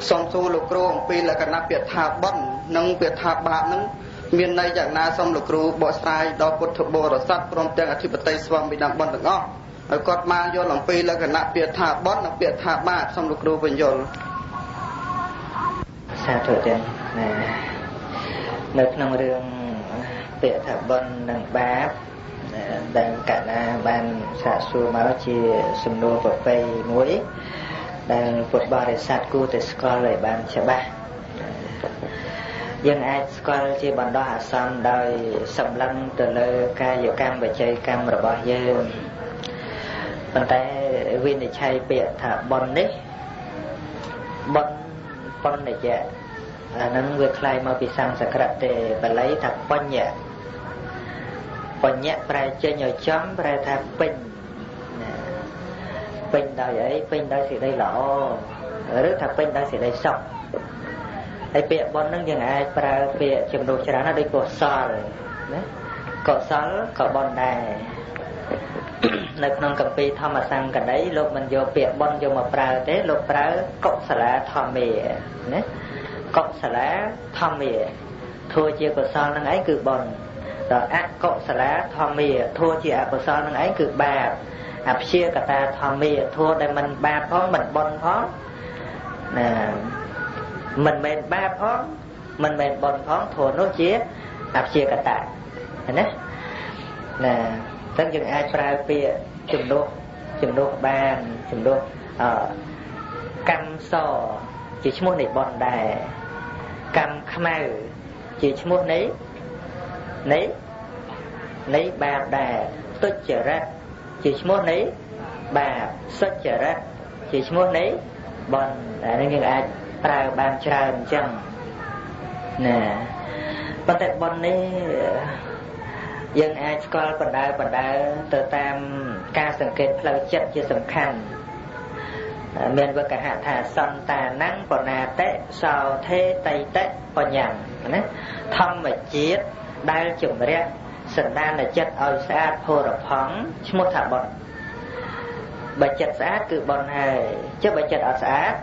សូមសួរលោកគ្រូអំពីលក្ខណៈពាក្យថាបុណ្យនិងពាក្យថាបាបនឹងមានន័យយ៉ាងណាសូមលោកគ្រូបកស្រាយដល់ពុទ្ធបរិស័ទព្រមទាំងអធិបតីស្វាមីដើមបុណ្យទាំងអស់ឲ្យគាត់បានយល់អំពីលក្ខណៈពាក្យថាបុណ្យនិងពាក្យថាបាបសូមលោកគ្រូបញ្យល់សាធុទាំងណានៅក្នុងរឿងពាក្យថាបុណ្យនិងបាបដែលកណាបានសាកសួរមកជាសំណួរប្រពៃមួយដែលពុទ្ធបរិស័ទគួរតែស្គាល់ឲ្យបានច្បាស់យើងអាចស្គាល់ជាបណ្ដោះអាសន្នដោយសម្លឹងទៅលើកាយកម្មវិច័យកម្មរបស់យើងប៉ុន្តែវិនិច្ឆ័យពាក្យថាបុណ្យនេះបុណ្យបញ្ញៈអាហ្នឹងវាคล้ายមកពីសំស្ក្រឹតទេបាលីថាបញ្ញៈបញ្ញៈប្រែចេញឲ្យចំប្រែថាពេញពេញដោយអីពេញដោយសេចក្តីល្អឬថាពេញដោយសេចក្តីសុខហើយពាក្យបុណ្យហ្នឹងយើងអាចប្រើពាក្យចំនួនច្រើនណាស់ដូចកុសលណាកុសលក៏បុណ្យដែរនៅក្នុងគម្ពីរធម្មសង្កដីលោកមិនយកពាក្យបុណ្យយកមកប្រើទេលោកប្រើកុសលាធម្មាណាកុសលាធម្មាធัวជាកុសលនឹងឯងគឺបុណ្យដល់អកុសលាធម្មាធัวជាអកុសលនឹងឯងគឺបាបអព្យាកតាធម្មាធัวដែលមិនបាបផងមិនបុណ្យផងណាមិនមែនបាបផងមិនមែនបុណ្យផងធัวនោះជាអព្យាកតាណាណាអញ្ចឹងយើងអាចប្រើពាក្យជំនួសជំនួសបានជំនួសកម្មសជាឈ្មោះនៃបុណ្យដែរកម្មខ្មៅជាឈ្មោះនៃនៃនៃបាបដែរទុច្ចរិតជាឈ្មោះនៃបាបសុចរិតជាឈ្មោះនៃបុណ្យអានេះយើងអាចប្រើបានច្រើនអញ្ចឹងណាប៉ុន្តែបុណ្យនេះយើងអាចស្គាល់បណ្ដើបណ្ដើទៅតាមការសង្កេតផ្លូវចិត្តជាសំខាន់មានវកហៈថាសន្តានំបណាតិសោធេតៃតិបញ្ញាណាធម្មជាតិដែលជំរះសន្តានចិត្តឲ្យស្អាតផូរផង់ឈ្មោះថាបុណ្យបើចិត្តស្អាតគឺបុណ្យហើយចុះបើចិត្តអត់ស្អាត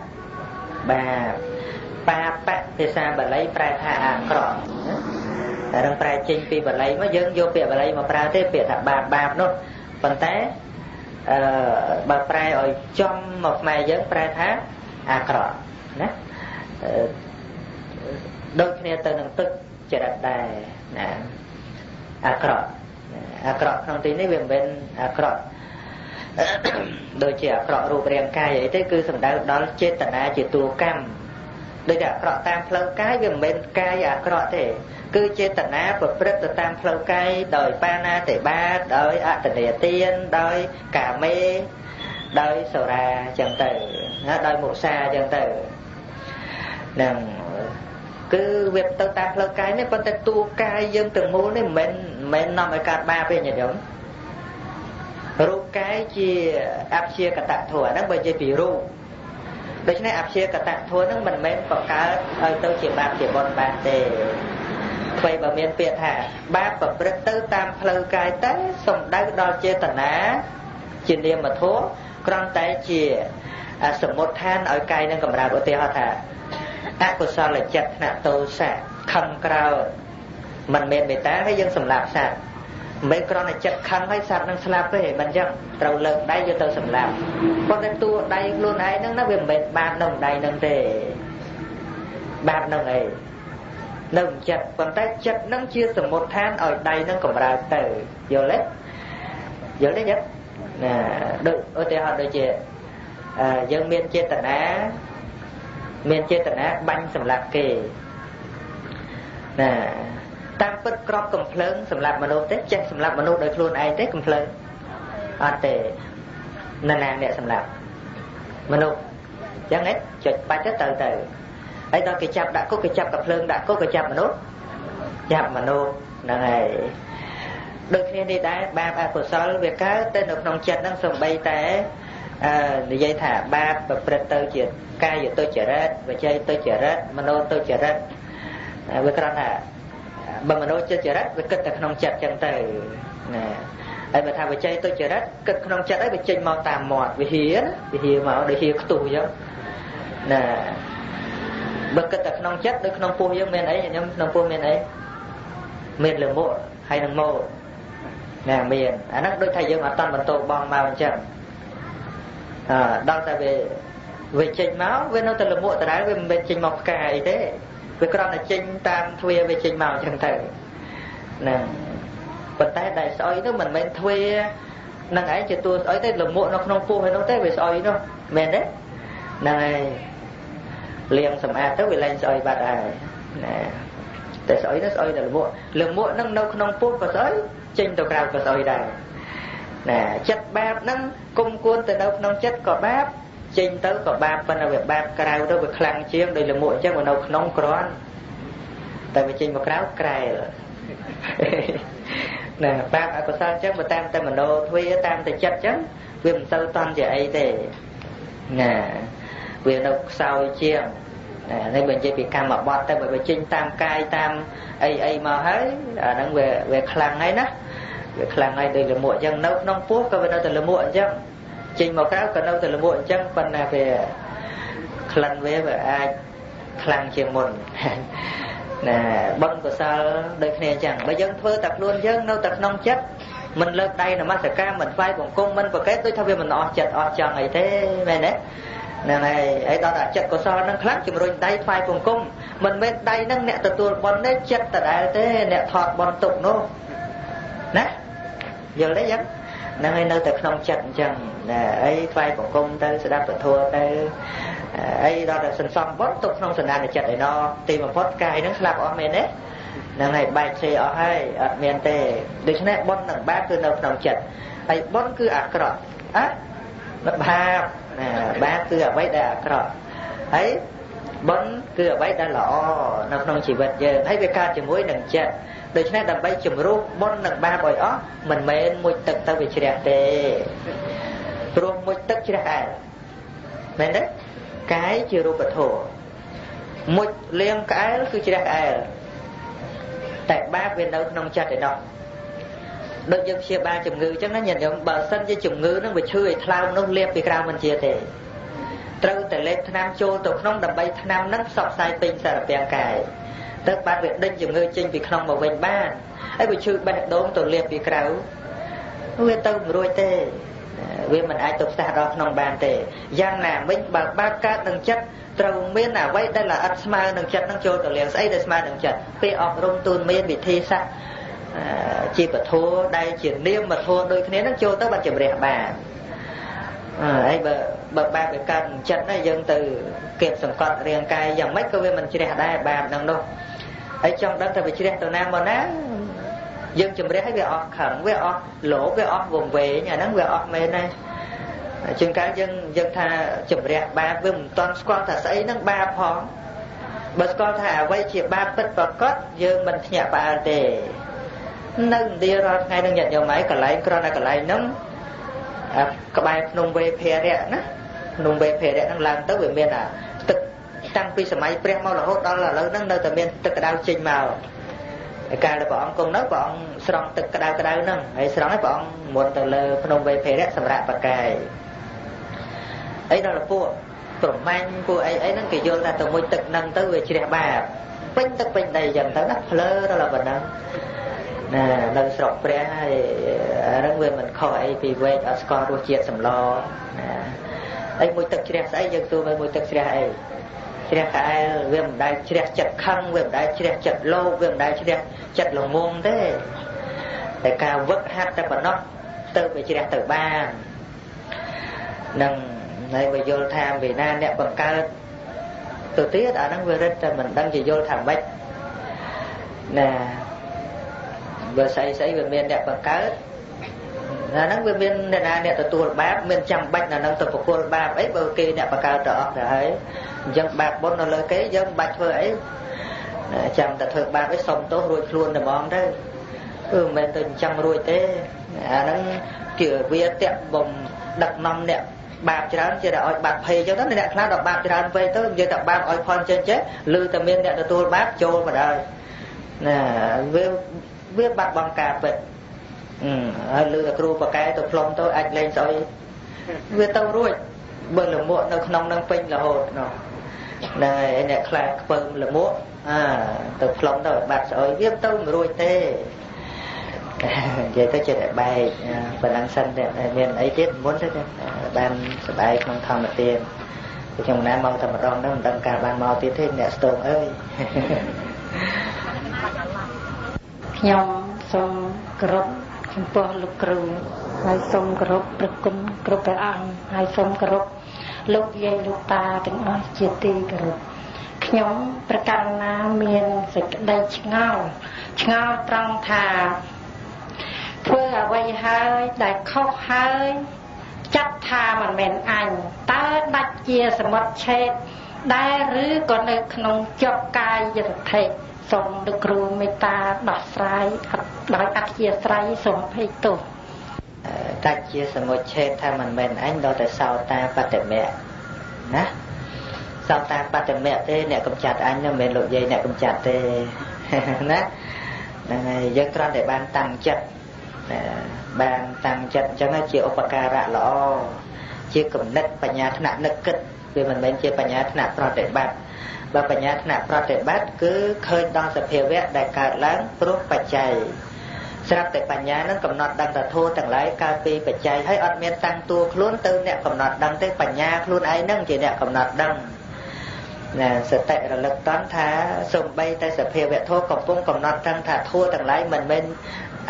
បាបបាបៈភាសាបាលីប្រែថាអាក្រក់តែរងប្រែចេញពីបាលីមកយើងយកពាក្យបាលីមកប្រើទេពាក្យថាបាបបាបនោះប៉ុន្តែបើប្រែឲ្យចំមកខ្មែរយើងប្រែថាអាក្រក់ណាដូចគ្នាទៅនឹងទុច្ចរិតដែរណាអាក្រក់អាក្រក់ក្នុងទីនេះវាមិនមែនអាក្រក់ដូចជាអាក្រក់រូបរាងកាយអីទេគឺសំដៅដល់ចេតនាជាតួកម្មដូចអាក្រក់តាមផ្លូវកាយវាមិនមែនកាយអាក្រក់ទេគឺចេតនាប្រព្រឹត្តទៅតាមផ្លូវកាយដោយបាណាតិបាតដោយអតនីទានដោយកាមេដោយសូរាចឹងទៅណាដោយមុសាចឹងទៅនឹងគឺវាទៅតាមផ្លូវកាយនេះប៉ុន្តែតួកាយយើងទាំងមូលនេះមិនមែននាំឲ្យកើតបាបទេញាតិញោមរូបកាយជាអព្យាកតធម៌ហ្នឹងបើនិយាយពីរូបដូច្នេះអព្យាកតធម៌ហ្នឹងមិនមែនបង្កើតឲ្យទៅជាបាបជាបុណ្យបានទេអ្វីបើមានពាក្យថាបាបប្រព្រឹត្តទៅតាមផ្លូវកាយតែសំដៅដល់ចេតនាជានាមធម៌គ្រាន់តែជាសមុទ្ឋានឲ្យកាយនឹងកម្រើកឧទាហរណ៍ថាអកុសលចិត្តថ្នាក់ទោសៈខឹងក្រោធមិនមានមេត្តាហើយយើងសម្លាប់សត្វមិនគ្រាន់តែចិត្តខឹងហើយសត្វនឹងស្លាប់ទេមិនអញ្ចឹងត្រូវលើកដៃយកទៅសម្លាប់ប៉ុន្តែតួដៃខ្លួនឯងហ្នឹងណាវាមិនមែនបាបនៅដៃហ្នឹងទេបាបនឹងអីនៅចិត្តប៉ុន្តែចិត្តហ្នឹងជាសមុទ្ឋានឲ្យដៃហ្នឹងកម្រើកទៅយល់ទេយល់ទេញ៉ឹងណាដូចឧទាហរណ៍ដូចជាយើងមានចេតនាមានចេតនាបាញ់សម្លាប់គេណាតាមពិតក្របកំភ្លើងសម្រាប់មនុស្សទេចេះសម្រាប់មនុស្សដោយខ្លួនឯងទេកំភ្លើងអត់ទេណាណាអ្នកសម្លាប់មនុស្សអញ្ចឹងឯងចុចបាច់ទៅទៅហើយដល់គេចាប់ដាក់គុកគេចាប់កំភ្លើងដាក់គុកគេចាប់មនុស្សចាប់មនុស្សហ្នឹងហើយដូចគ្នានេះដែរបាបអកុសលវាកើតទៅនៅក្នុងចិត្តហ្នឹងសំបីតែនិយាយថាបាបប្រព្រឹត្តទៅជាកាយទុច្ចរិតវិច័យទុច្ចរិតមโนទុច្ចរិតវាគ្រាន់តែបើមโนទុច្ចរិតវាគិតតែក្នុងចិត្តចឹងទៅណាហើយបើថាវិច័យទុច្ចរិតគិតក្នុងចិត្តហើយវាចេញមកតាមមាត់វាហៀណាវាហៀមកដូចហៀខ្ទុះចឹងណា បើគិតតែក្នុងចិត្តដូចក្នុងពោះយើងមានអីខ្ញុំក្នុងពោះមានអីមានលមួកហើយនឹងម៉ូណាមានអាហ្នឹងដូចថាយើងអត់តាន់បន្ទោបងមកអញ្ចឹងអើដល់តែវាចេញមកវានៅតែលមួកដដែលវាមិនមែនចេញមកផ្កាអីទេវាគ្រាន់តែចេញតាមទ្វារវាចេញមកអញ្ចឹងទៅហ្នឹងប៉ុន្តែដែលស្អុយនោះមិនមែនទ្វារនឹងឯងជាតួស្អុយទេលមួកនៅក្នុងពោះឯនោះទេវាស្អុយនោះមែនទេហ្នឹងហើយលាងសម្អាតទៅវាលែងស្អុយបាត់ហើយណាតែស្អុយនោះស្អុយតែលមួកលមួកនឹងនៅក្នុងពោះក៏ស្អុយចេញទៅក្រៅក៏ស្អុយដែរណាចិត្តបាបហ្នឹងគុំគួនទៅនៅក្នុងចិត្តក៏បាបចេញទៅក៏បាបប៉ុន្តែវាបាបក្រៅទៅវាខ្លាំងជាងដោយលមួកអញ្ចឹងវានៅក្នុងគ្រាន់តែវាចេញមកក្រៅក្រែលណាបាបអកុសលអញ្ចឹងបើតាមតែមโนទ្វាតាមតែចិត្តអញ្ចឹងវាមិនសូវតន់ជាអីទេណាវានៅខ្សោយជាងណានេះបើនិយាយពីកម្មបត្តិតែបើវាចេញតាមកាយតាមអីអីមកហើយអាហ្នឹងវាខ្លាំងហើយណាវាខ្លាំងហើយដូចលមួកអញ្ចឹងនៅក្នុងពោះក៏វានៅតែលមួកអញ្ចឹងចេញមកក្រៅក៏នៅតែលមួកអញ្ចឹងប៉ុន្តែវាក្លិនវាអាចខ្លាំងជាងមុនណាបុណ្យកុសលដូចគ្នាអញ្ចឹងបើយើងធ្វើតែខ្លួនយើងនៅតែក្នុងចិត្តមិនលើកដៃនមស្ការមិនថ្វាយបង្គំមិនប្រកេតដូចថាវាមិនអស់ចិត្តអស់ចង់អីទេមែនទេហ្នឹងហើយហើយដល់តែចិត្តកុសលហ្នឹងខ្លាំងជំរុញដៃថ្វាយបង្គំមិនមែនដៃហ្នឹងអ្នកទទួលបុណ្យទេចិត្តដដែលទេអ្នកថតបុណ្យទុកនោះណាយល់ទេយ៉ាងហ្នឹងហើយនៅតែក្នុងចិត្តអញ្ចឹងណាអីថ្វាយបង្គំទៅស្ដាប់ពធទៅអីដល់តែសន្សំបុណ្យទុកក្នុងសន្តានចិត្តឯណោះទីបំផុតកាយហ្នឹងស្លាប់អស់មែនទេហ្នឹងហើយបែកឆេអស់ហើយអត់មានទេដូច្នេះបុណ្យនិងបាបគឺនៅក្នុងចិត្តហើយបុណ្យគឺអាក្រក់អ่ะបាបណាបាបគឺអ្វីដែលអាក្រក់ហើយបុណ្យគឺអ្វីដែលល្អនៅក្នុងជីវិតយើងហើយវាកើតជាមួយនឹងចិត្តដូច្នេះដើម្បីជំរុះបុណ្យនិងបាបឲ្យអស់មិនមែនមុជទឹកទៅវាជ្រះទេព្រោះមុជទឹកជ្រះឯងមែនទេកាយជារូបធម៌មុជលាងក្អែលគឺជ្រះក្អែលតែបាបវានៅក្នុងចិត្តឯណោះដូចយើងព្យាបាលជំងឺអញ្ចឹងណាញាតិញោមបើសិនជាជំងឺហ្នឹងវាឈឺឲ្យថ្លើមនោះលាបពីក្រៅមិនជាទេត្រូវតែលេបថ្នាំចូលទៅក្នុងដើម្បីថ្នាំហ្នឹងផ្សព្វផ្សាយពេញសារពាង្គកាយទៅបាត់វាដេញជំងឺចេញពីក្នុងមកវិញបានហើយវាឈឺបេះដូងទៅលាបពីក្រៅវាទៅមិនរួចទេវាមិនអាចទៅផ្សះដល់ក្នុងបានទេយ៉ាងណាមិញបើបាបកើតនឹងចិត្តត្រូវមានអ្វីដែលល្អិតស្មើនឹងចិត្តនឹងចូលទៅលាងស្អីដែលស្មើនឹងចិត្តពេលអប់រំទូនមានវិធីសាស្ត្រជាពធដែលជានាមធម៌ដូចគ្នានឹងចូលទៅបានជំរះបានហើយបើបាបវាកើតចិត្តណាយើងទៅគៀបសង្កត់រាងកាយយ៉ាងម៉េចក៏វាមិនជ្រះដែរបាបហ្នឹងនោះហើយចង់ដឹងថាវាជ្រះទៅណាមកណាយើងជំរះឲ្យវាអស់ខឹងវាអស់លោភវាអស់វង្វេងអាហ្នឹងវាអស់មែនដែរជាងកាលយើងថាជំរះបាបវាមិនទាន់ស្គាល់ថាស្អីហ្នឹងបាបផងបើស្គាល់ថាអ្វីជាបាបពិតប្រាកដយើងមិនភ្ញាក់ផ្អើលទេនៅឥណ្ឌារាល់ថ្ងៃនឹងញាតិញោមហើយកន្លែងគ្រាន់តែកន្លែងហ្នឹងក្បែរភ្នំវេភារៈណាភ្នំវេភារៈហ្នឹងឡើងទៅវាមានអាទឹកតាំងពីសម័យព្រះមករហូតដល់ឥឡូវហ្នឹងនៅតែមានទឹកក្តៅចេញមកកាលដែលព្រះអង្គគង់នៅព្រះអង្គស្រង់ទឹកក្តៅក្តៅហ្នឹងហើយស្រង់ហើយព្រះអង្គមុនទៅលើភ្នំវេភារៈសម្រាប់ប្រកាយអីដល់ពួកប្រមាញ់ពួកអីអីហ្នឹងគេយល់ថាទៅមួយទឹកហ្នឹងទៅវាជ្រះបាបពេញទឹកពេញដីអញ្ចឹងទៅណាភ្លើដល់ប៉ុណ្ណឹងណានៅស្រុកព្រះហើយអាហ្នឹងវាមិនខុសអីពីវែកអត់ស្គាល់រសជាតិសម្លណាអីមួយទឹកជ្រះស្អីយើងទូមើលមួយទឹកជ្រះអីជ្រះក្អែលវាមិនដែលជ្រះចិត្តខឹងវាមិនដែលជ្រះចិត្តលោភវាមិនដែលជ្រះចិត្តល្ងងទេតែការវឹកហាត់តែប៉ុណ្ណោះទៅវាជ្រះទៅបាននឹងហើយបើយល់ថាពីណាអ្នកបង្កើតទៅទៀតអាហ្នឹងវារឹតតែមិនដឹងជាយល់ថាម៉េចណាបើស្អីស្អីវាមានអ្នកបង្កើតអាហ្នឹងវាមានអ្នកណាអ្នកទទួលបាបមានចាំបាច់ណានឹងទៅប្រគល់បាបអីបើគេអ្នកបង្កើតទៅអស់ទៅហើយអញ្ចឹងបាបបុណ្យនៅលើគេយើងមិនបាច់ធ្វើអីចាំតែធ្វើបាបអីសុំទោសរួចខ្លួនតែហ្មងទៅគឺមិនមែនទៅអញ្ចឹងរួចទេអាហ្នឹងជាវាតាក់បំដឹកនាំអ្នកបាបច្រើនជាតែឲ្យបាត់ភ័យអញ្ចឹងទៅអ្នកខ្លះដល់បាបច្រើនពេកទៅនិយាយតែបាបឲ្យផលចេញចេះឬតែមានអ្នកទទួលបាបចូលមកដល់ណាវាបាត់បង់ការពិតហើយឮតែគ្រូប៉កែទៅផ្លុំទៅអាចលេងស្អុយវាទៅរួចបើលមួកនៅក្នុងនឹងពេញរហូតនោះ ហ្នឹងហើយអ្នកខ្លះខ្ពើមលមួកអាទៅផ្លុំទៅបាត់ស្អុយវាទៅមិនរួចទេនិយាយទៅចិត្តតែបែកប៉ុណ្ណឹងសិនតែមានអីទៀតមុនទៅបានសบายក្នុងធម្មទានខ្ញុំណាមកតែម្ដងហ្នឹងមិនដឹងកាលបានមកទៀតទេអ្នកស្ទងអើយខ្ញុំសូមគោរពចំពោះលោកគ្រូហើយសូមគោរពព្រះគុណគ្រប់ព្រះអង្គហើយសូមគោរពលោកយាយលោកតាទាំងអស់ជាទីគោរពខ្ញុំប្រកាសណាមានសេចក្តីឆ្ងល់ឆ្ងល់ត្រង់ថាធ្វើអ្វីហើយដែលខុសហើយចាត់ថាមិនមែនអញតើដាច់ជាសមុទ្រឆេតដែរឬក៏នៅក្នុងជាប់កាយយដ្ឋិសូមលោកគ្រូមេត្តាដោះស្រាយដោយអធិស្ឋានសូមភ័យទោសដាច់ជាសមុទ្រឆេតថាមិនមែនអញដល់តែសោតាបតិមៈណាសោតាបតិមៈទេអ្នកកំចាត់អញមិនមែនលោកយាយអ្នកកំចាត់ទេណាហ្នឹងហើយយើងគ្រាន់តែបានតាំងចិត្តបានតាំងចិត្តអញ្ចឹងជាឧបការៈល្អជាគំនិតបញ្ញាថ្នាក់នឹកគិតវាមិនមែនជាបញ្ញាថ្នាក់ប្រតិបត្តិបើបញ្ញាថ្នាក់ប្រតិបត្តិគឺឃើញដល់សភាវៈដែលកើតឡើងព្រោះបច្ច័យស្រាប់តែបញ្ញានឹងកំណត់ដឹងថាធម៌ទាំងឡាយកើតពីបច្ច័យហើយអត់មានតាំងតួខ្លួនទៅអ្នកកំណត់ដឹងទេបញ្ញាខ្លួនឯងនឹងជាអ្នកកំណត់ដឹងណាសតិរលឹកតន់ថាសំបីតែសភាវៈធម៌កំពុងកំណត់ដឹងថាធម៌ទាំងឡាយមិនមែន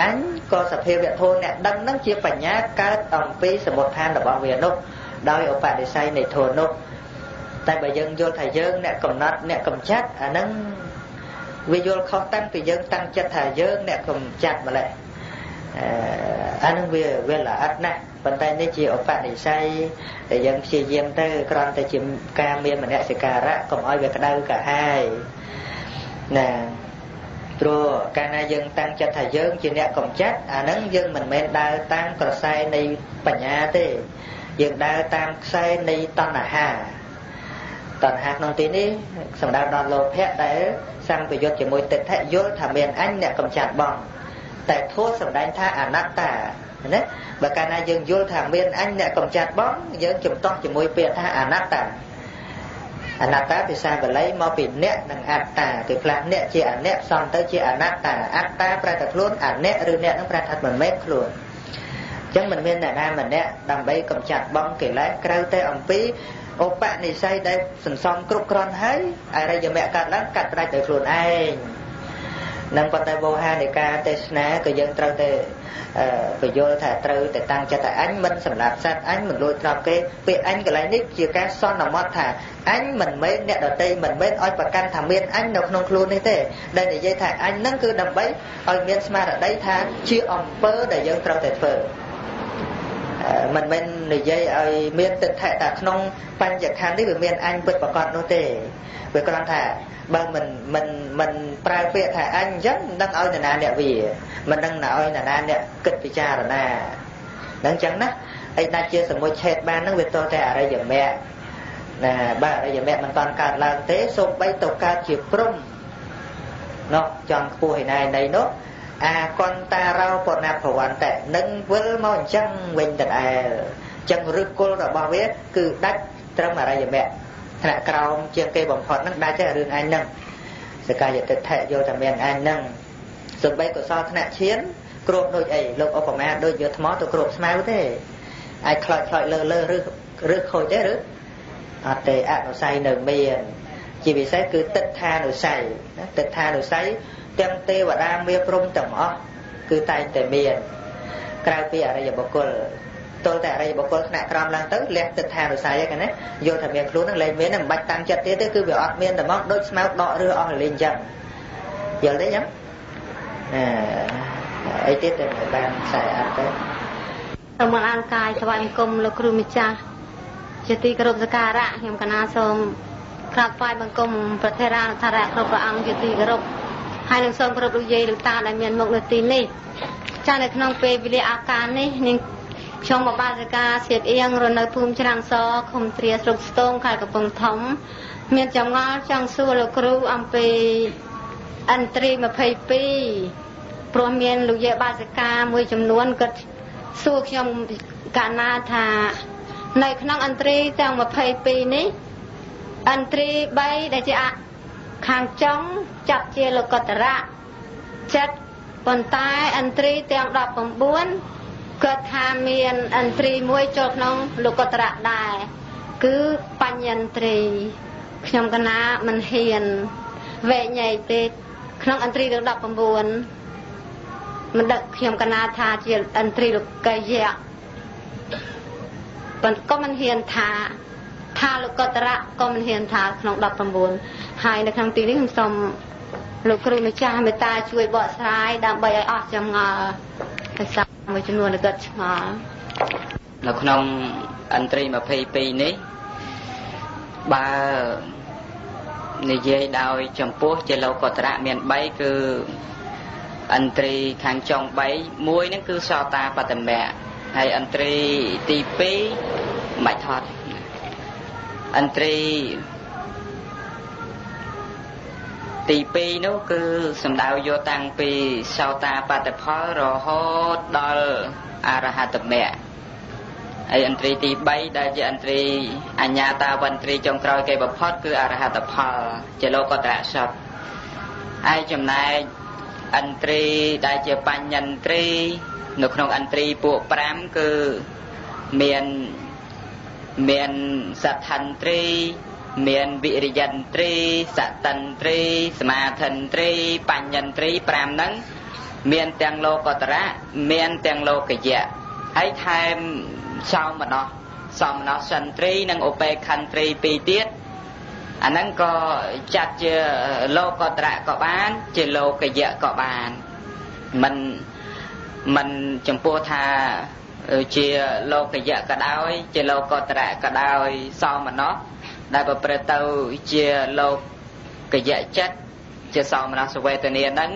អញក៏សភាវៈធម៌អ្នកដឹងនឹងជាបញ្ញាកើតអំពីសមុទ្ឋានរបស់វានោះដោយឧបនិស្ស័យនៃធម៌នោះតែបើយើងយល់ថាយើងអ្នកកំណត់អ្នកកំចាត់អាហ្នឹងវាយល់ខុសតាំងពីយើងតាំងចិត្តថាយើងអ្នកកំចាត់ម្ល៉េះអាហ្នឹងវាល្អិតណាស់ប៉ុន្តែនេះជាឧបនិស្ស័យដែលយើងព្យាយាមទៅគ្រាន់តែជាការមានមនសិការៈកុំឲ្យវាក្តៅក្រហាយណាព្រោះកាលណាយើងតាំងចិត្តថាយើងជាអ្នកកំចាត់អាហ្នឹងយើងមិនមែនដើរតាមក្រសែនៃបញ្ញាទេយើងដើរតាមខ្សែនៃតណ្ហាតណ្ហាក្នុងទីនេះសំដៅដល់លោភៈដែលសម្បយុទ្ធជាមួយទិដ្ឋិយល់ថាមានអញអ្នកកំចាត់បងតែធម៌សម្ដែងថាអនត្តាណាបើកាលណាយើងយល់ថាមានអញអ្នកកំចាត់បងយើងជំទាស់ជាមួយពាក្យថាអនត្តាអនត្តាភាសាបាលីមកពីអ្នកនិងអត្តាគឺផ្លាស់អ្នកជាអអ្នកផ្សំទៅជាអនត្តាអត្តាប្រែតែខ្លួនអអ្នកឬអ្នកនឹងប្រែថាមិនមែនខ្លួនអញ្ចឹងមិនមានអ្នកណាម្នាក់ដើម្បីកំចាត់បងកិលេសក្រៅតែអំពីឧបនិស្ស័យដែលសន្សំគ្រប់គ្រាន់ហើយអរិយមគ្គកើតឡើងកាត់ផ្ដាច់ដោយខ្លួនឯងនឹងប៉ុន្តែវោហានៃការទេសនាក៏យើងត្រូវតែបញ្យល់ថាត្រូវតែតាំងចិត្តថាអញមិនសម្លាប់សត្វអញមិនលួចទ្រព្យគេពាក្យអញកន្លែងនេះជាការសន្មត់ថាអញមិនមែនអ្នកដទៃមិនមែនឲ្យប្រកាន់ថាមានអញនៅក្នុងខ្លួននេះទេដែលនិយាយថាអញនឹងគឺដើម្បីឲ្យមានស្មារតីថាជាអំពើដែលយើងត្រូវតែធ្វើមិនមែននិយាយឲ្យមានទិដ្ឋិថាក្នុងបញ្ញខណ្ឌនេះវាមានអញពិតប្រាកដនោះទេវាគ្រាន់ថាបើមិនប្រើពាក្យថាអញអញ្ចឹងមិនដឹងឲ្យនរណាអ្នកវាមិនដឹងឲ្យនរណាអ្នកគិតពិចារណាហ្នឹងអញ្ចឹងណាហើយដាច់ជាសមុច្ឆេតបានហ្នឹងវាតតែអរិយមគ្គណាបើអរិយមគ្គមិនតាន់កើតឡើងទេសូម្បីទៅកើតជាព្រំនោះចង់ខ្ពស់ឯណាណីនោះអាកន្តារោបណភវន្តៈនឹងវិលមកអញ្ចឹងវិញដដែលអញ្ចឹងឫសគល់របស់វាគឺដាច់ត្រឹមអរិយមគ្គថ្នាក់ក្រោមជាងគេបំផុតហ្នឹងដាច់រឿងអញហ្នឹងសកាយទិដ្ឋិយល់ថាមានអញហ្នឹងសំបីកុសលថ្នាក់ឈានគ្របដូចអីលោកឧបមាដូចយកថ្មទៅគ្របស្មៅទេអាចខ្លោចខ្លោចលើលើឬខូចទេឬអត់ទេអនុស័យនៅមានជាពិសេសគឺទិដ្ឋានុស័យណាទិដ្ឋានុស័យទាំងទេវតាមេព្រំទាំងអស់គឺតែងតែមានក្រៅពីអរិយបុគ្គលទល់តែអរិយបុគ្គលថ្នាក់ក្រោមឡើងទៅលះទិដ្ឋានុស័យហ្នឹងណាយល់ថាមានខ្លួនហ្នឹងលែងមានហ្នឹងមិនបាច់តាំងចិត្តទៀតទេគឺវាអត់មានតែមកដូចស្មៅដកឬអស់លេងអញ្ចឹងយល់ទេអញ្ចឹងអីទៀតតែបានខ្សែអត់ទេសូមអរកាយថ្វាយបង្គំលោកគ្រូម្ចាស់ជាទីគោរពសក្ការៈខ្ញុំកណាសូមក្រាបថ្វាយបង្គំព្រះថេរានុថរៈគ្រប់ព្រះអង្គជាទីគោរពហើយនឹងសូមគោរពលោកយាយលោកតាដែលមានមុខនៅទីនេះចានៅក្នុងពេលវេលាអាកាសនេះនាងខ្ញុំបបាសិកាសៀតអៀងរស់នៅភូមិច្រាំងសឃុំទ្រាស្រុកស្ទងខេត្តកំពង់ធំមានចម្ងល់ចង់សួរលោកគ្រូអំពីឥន្ទ្រី22ព្រោះមានលោកយាយបាសិកាមួយចំនួនគាត់សួរខ្ញុំកាលណាថានៅក្នុងឥន្ទ្រីទាំង22នេះ ឥន្ទ្រី3ដែលជាខាងចុងចាប់ជាលោកុត្តរៈចិត្តប៉ុន្តែឥន្ទ្រីទាំង19គាត់ថាមានឥន្ទ្រីមួយចូលក្នុងលោកុត្តរៈដែរគឺបញ្ញន្ទ្រីខ្ញុំកណាមិនហ៊ានវែកញែកទេក្នុងឥន្ទ្រីទាំង19មិនដឹកខ្ញុំកណាថាជាឥន្ទ្រីលោកយៈប៉ុន្តែក៏មិនហ៊ានថាលោកុត្តរៈក៏មិនហ៊ានថាក្នុង19ហើយនៅក្នុងទីនេះខ្ញុំសូមលោកគ្រូម្ចាស់មេត្តាជួយបកស្រាយដើម្បីឲ្យអស់ចម្ងល់ភាសាមួយចំនួនដែលគាត់ឆ្ងល់នៅក្នុងឥន្ទ្រី22នេះបើនិយាយដោយចំពោះជាលោកុត្តរៈមាន3គឺឥន្ទ្រីខាងចុង3មួយហ្នឹងគឺសោតាបត្តមៈហើយឥន្ទ្រីទី2មិនថត់ឥន្ទ្រីទី2នោះគឺសំដៅយកតាំងពីសោតាបត្តផលរហូតដល់អរហត្តមគ្គហើយឥន្ទ្រីទី3ដែលជាឥន្ទ្រីអញ្ញាតាវន្ទ្រីចុងក្រោយគេបំផុតគឺអរហត្តផលជាលោកុត្តរៈសត្វហើយចំណែកឥន្ទ្រីដែលជាបញ្ញន្ទ្រីនៅក្នុងឥន្ទ្រីពួក5គឺមានសដ្ឋន្ទ្រីមានវិរិយន្ទ្រីសតិន្ទ្រីសមាធិន្ទ្រីបញ្ញន្ទ្រី5ហ្នឹងមានទាំងលោកុត្តរៈមានទាំងលោកយៈហើយថែមសោមនស្សសន្ទ្រីនិងឧបេខន្ទ្រីពីរទៀតអាហ្នឹងក៏ចាត់ជាលោកុត្តរៈក៏បានជាលោកយៈក៏បានមិនចំពោះថាជាលោកយៈក៏ដោយជាលោកុត្តរៈក៏ដោយសោមនស្សដែលប្រព្រឹត្តទៅជាលោកយៈចិត្តជាសោមនស្សវេទនាហ្នឹង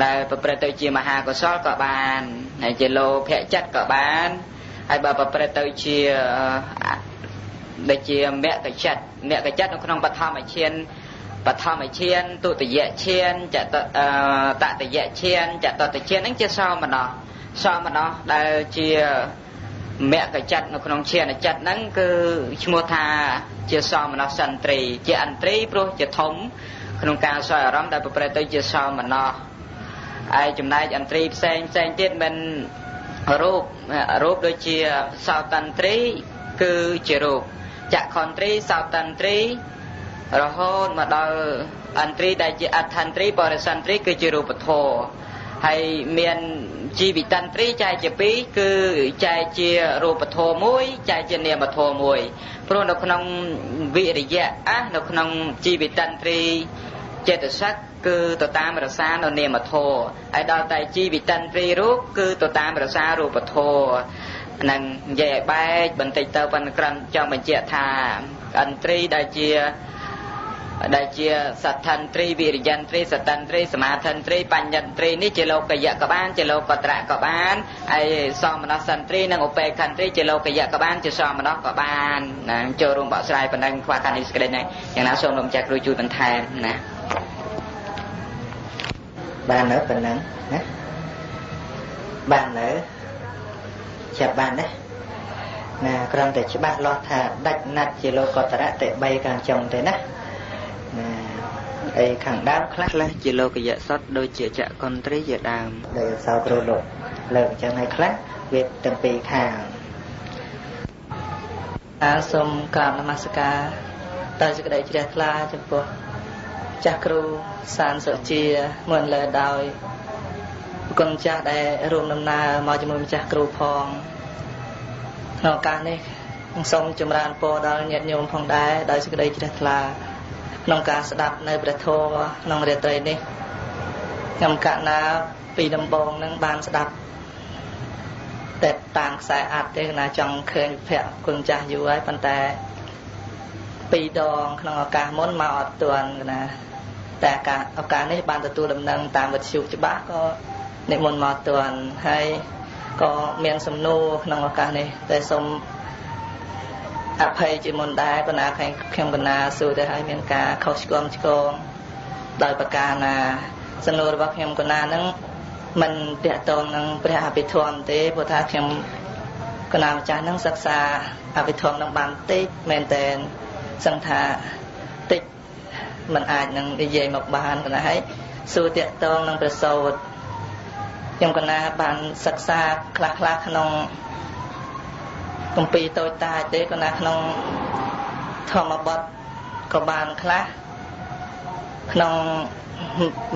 ដែលប្រព្រឹត្តទៅជាមហាកុសលក៏បានហើយជាលោភៈចិត្តក៏បានហើយបើប្រព្រឹត្តទៅជាដូចជាមគ្គចិត្តមគ្គចិត្តនៅក្នុងបឋមឈានបឋមឈានទុតិយឈានចតតយឈានចតតឈានហ្នឹងជាសោមនស្សសោមនស្សដែលជាមគ្គចិត្តនៅក្នុងឈានចិត្តហ្នឹងគឺឈ្មោះថាជាសោមនស្សន្ទ្រីជាអន្ទ្រីព្រោះជាធំក្នុងការសោយអារម្មណ៍ដែលប្រព្រឹត្តទៅជាសោមនស្សហើយចំណែកអន្ទ្រីផ្សេងផ្សេងទៀតមិនរូបដូចជាសោតន្ទ្រីគឺជារូបចក្ខន្ទ្រីសោតន្ទ្រីរហូតមកដល់អន្ទ្រីដែលជាអដ្ឋន្ទ្រីបរិសន្ទ្រីគឺជារូបធម៌ហើយមានជីវិតន្ទ្រីចែកជាពីរគឺចែកជារូបធម៌មួយចែកជានាមធម៌មួយព្រោះនៅក្នុងវិរិយៈនៅក្នុងជីវិតន្ទ្រីចេតសិកគឺទៅតាមរសានៅនាមធម៌ហើយដល់តែជីវិតន្ទ្រីរូបគឺទៅតាមរសារូបធម៌នឹងនិយាយឲ្យបែកបន្តិចទៅប៉ុន្តែគ្រាន់ចង់បញ្ជាក់ថាឥន្ទ្រីដែលជាសដ្ឋន្ទ្រីវិរិយន្ទ្រីសតន្ទ្រីសមាធិន្ទ្រីបញ្ញន្ទ្រីនេះជាលោកយៈក៏បានជាលោកត្រៈក៏បានហើយសមនស្សន្ទ្រីនិងឧបេខន្ទ្រីជាលោកយៈក៏បានជាសមនស្សក៏បានណាចូលរួមបកស្រាយប៉ុណ្ណឹងខ្វះខាតនេះសេចក្តីនេះយ៉ាងណាសូមលោកម្ចាស់គ្រូជួយបន្ថែមណាបាននៅប៉ុណ្ណឹងណាបាននៅចាប់បានណាណាគ្រាន់តែច្បាស់លាស់ថាដាច់ណាត់ជាលោកុត្តរៈតែ3ខាងចុងទេណាណាអីខាងដើមខ្លះជាលោកយៈសតដូចជាចកន្ទ្រីជាដើមដែលសោគ្រូលោកលើកអញ្ចឹងហើយខ្លះវាទាំងពីរខាងសូមក្រាបនមស្ការដោយសេចក្តីជ្រះថ្លាចំពោះចាស់គ្រូសានសុជាមុនលើដោយគុណចាស់ដែលរួមដំណើរមកជាមួយម្ចាស់គ្រូផងក្នុងឱកាសនេះសូមចម្រើនពរដល់ញាតិញោមផងដែរដោយសេចក្តីជ្រះថ្លាក្នុងការស្ដាប់នៅព្រះធម៌ក្នុងរាត្រីនេះខ្ញុំកណាពីដំបូងនឹងបានស្ដាប់តែតាមខ្សែអត្ថទេកណាចង់ឃើញភ័ក្រគុណចាស់យូរហើយប៉ុន្តែពីរដងក្នុងឱកាសមុនមកអត់ទាន់កណាតែឱកាសនេះបានទទួលដំណឹងតាមវិទ្យុច្បាស់ក៏និមន្តមកទាន់ហើយក៏មានសំណួរក្នុងឱកាសនេះតែសូមអភ័យជាមុនដែរប៉ុន្តែខ្ញុំកណាសួរទៅឲ្យមានការខុសឆ្គងឆ្គងដោយប្រការណាសំណួររបស់ខ្ញុំកណានឹងមិនតាក់ទងនឹងព្រះអភិធម្មទេព្រោះថាខ្ញុំកណាម្ចាស់នឹងសិក្សាអភិធម្មនឹងបានតិចមែនតែនសឹងថា មិនអាចនឹងនិយាយមកបានកណាហើយសួរតាក់ទងនឹងព្រះសូត្រខ្ញុំកណាបានសិក្សាខ្លះខ្លះក្នុងគម្ពីរតូចតាចទេកណាក្នុងធម្មបទក៏បានខ្លះក្នុង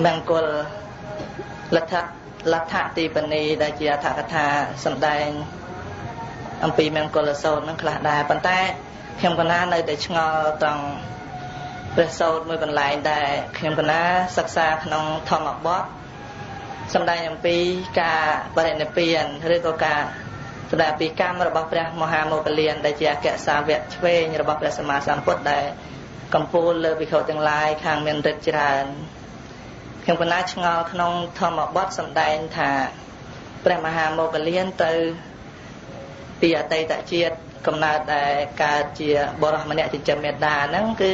មង្គលលទ្ធៈទីបនីដែលជាអត្ថកថាសម្ដែងអំពីមង្គលសូត្រនឹងខ្លះដែរប៉ុន្តែខ្ញុំកណានៅតែឆ្ងល់ត្រង់ព្រះសូត្រមួយកន្លែងដែលខ្ញុំកណាសិក្សាក្នុងធម្មបទសម្ដែងអំពីការបរិនិព្វានឬក៏ការសម្ដែងអំពីកម្មរបស់ព្រះមហាមោគលានដែលជាអគ្គសាវកឆ្វេងរបស់ព្រះសម្មាសម្ពុទ្ធដែលកំពូលលើភិក្ខុទាំងឡាយខាងមានឫទ្ធិច្រើនខ្ញុំកណាឆ្ងល់ក្នុងធម្មបទសម្ដែងថាព្រះមហាមោគលានទៅពីអតីតជាតិកំណើតដែលកើតជាបុរសម្នាក់ចិញ្ចឹមមេដាហ្នឹងគឺ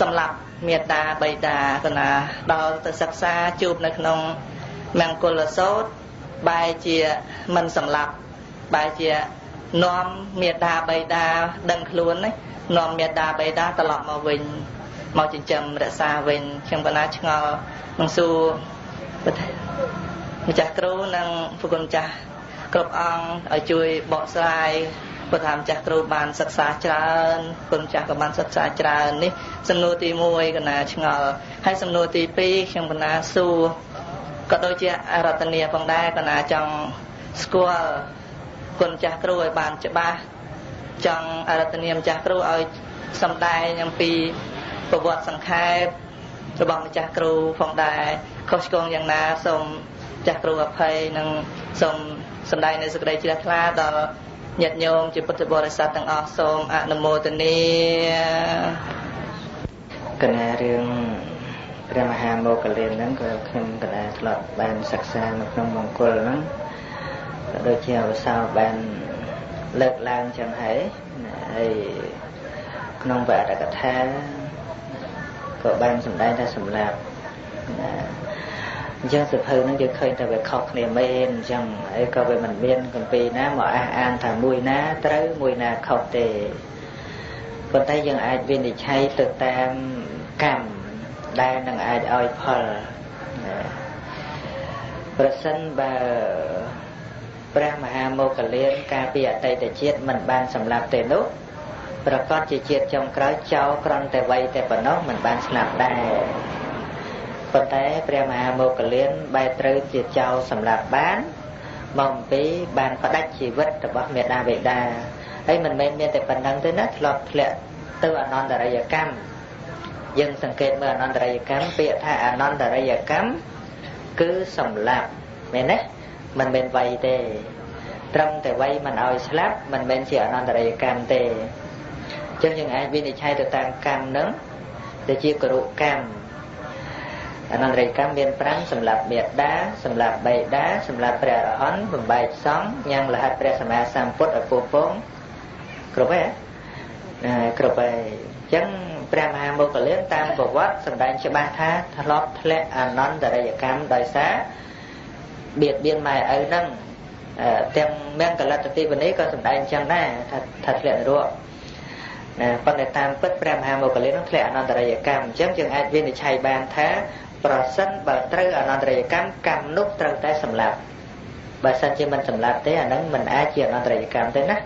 សម្លាប់មេដាបិតាកណាដល់ទៅសិក្សាជួបនៅក្នុងមង្គលសូត្របែរជាមិនសម្លាប់បែរជានាំមេដាបិតាដឹងខ្លួនណានាំមេដាបិតាត្រឡប់មកវិញមកចិញ្ចឹមរក្សាវិញខ្ញុំកណាឆ្ងល់នឹងសួរម្ចាស់គ្រូនិងប្រគុណម្ចាស់គ្រប់អង្គឲ្យជួយបកស្រាយព្រោះថាម្ចាស់គ្រូបានសិក្សាច្រើនគុណម្ចាស់ក៏បានសិក្សាច្រើននេះសំណួរទី1កណាឆ្ងល់ហើយសំណួរទី2ខ្ញុំកណាសួរក៏ដូចជាអរតនីផងដែរកណាចង់ស្គាល់គុណម្ចាស់គ្រូឲ្យបានច្បាស់ចង់អរតនីម្ចាស់គ្រូឲ្យសម្ដែងអំពីប្រវត្តិសង្ខេបរបស់ម្ចាស់គ្រូផងដែរខុសឆ្គងយ៉ាងណាសូមម្ចាស់គ្រូអភ័យនិងសូមសម្ដែងនៅសេចក្តីជ្រះថ្លាដល់ញាតិញោមជាពុទ្ធបរិស័ទទាំងអស់សូមអនុមោទនាកណារឿងព្រះមហាមោគលានហ្នឹងក៏ខ្ញុំកណាធ្លាប់បានសិក្សានៅក្នុងមង្គលហ្នឹងក៏ដូចជាអវសោបានលើកឡើងចឹងហើយហើយក្នុងបរិកថាក៏បានសម្ដែងថាសម្លាប់ណាអញ្ចឹងសភៅហ្នឹងយើងឃើញថាវាខុសគ្នាមែនអញ្ចឹងហើយក៏វាមិនមានគម្ពីរណាមកអះអាងថាមួយណាត្រូវមួយណាខុសទេប៉ុន្តែយើងអាចវិនិច្ឆ័យទៅតាមកម្មដែលនឹងអាចឲ្យផលណាប្រសិនបើព្រះមហាមោគលានកាលពីអតីតជាតិមិនបានសម្លាប់ទេនោះប្រកាសជាជាតិចុងក្រោយចោលគ្រាន់តែវ័យតែប៉ុណ្ណោះមិនបានស្លាប់ដែរប៉ុន្តែព្រះមហាមោគលានបែរត្រូវជាចោលសម្លាប់បានមកអំពីបានផ្ដាច់ជីវិតរបស់មេដាបេដាហើយមិនមែនមានតែប៉ុណ្្នឹងទេណាធ្លាប់ធ្លាក់ទៅអនន្តរិយកម្មយើងសង្កេតមើលអនន្តរិយកម្មពាក្យថាអនន្តរិយកម្មគឺសម្លាប់មែនទេមិនមែនវ័យទេត្រឹមតែវ័យមិនឲ្យស្លាប់មិនមែនជាអនន្តរិយកម្មទេអញ្ចឹងយើងអាចវិនិច្ឆ័យទៅតាមកម្មនឹងដែលជាគរុកម្មអនន្តរិយកម្មមាន5សម្រាប់មេដាសម្រាប់បិតាសម្រាប់ព្រះអរហន្តបំបែកសង្ឃញ៉ាំងលហិតព្រះសម្មាសម្ពុទ្ធឲ្យពោពងគ្រប់ហើយណាគ្រប់ហើយអញ្ចឹងព្រះមហាមោគលានតាមប្រវត្តិសម្ដែងច្បាស់ថាធ្លាប់ធ្លាក់អនន្តរិយកម្មដោយសារបៀតបៀនម៉ែឪហ្នឹងទាំងមង្គលតិវនីក៏សម្ដែងអញ្ចឹងដែរថាធ្លាក់នរកណាប៉ុន្តែតាមពិតព្រះមហាមោគលាននឹងធ្លាក់អនន្តរិយកម្មអញ្ចឹងយើងអាចវិនិច្ឆ័យបានថាប្រសិនបើត្រូវអនន្តរិយកម្មកម្មនោះត្រូវតែសម្លាប់បើសិនជាមិនសម្លាប់ទេអាហ្នឹងមិនអាចជាអនន្តរិយកម្មទេណា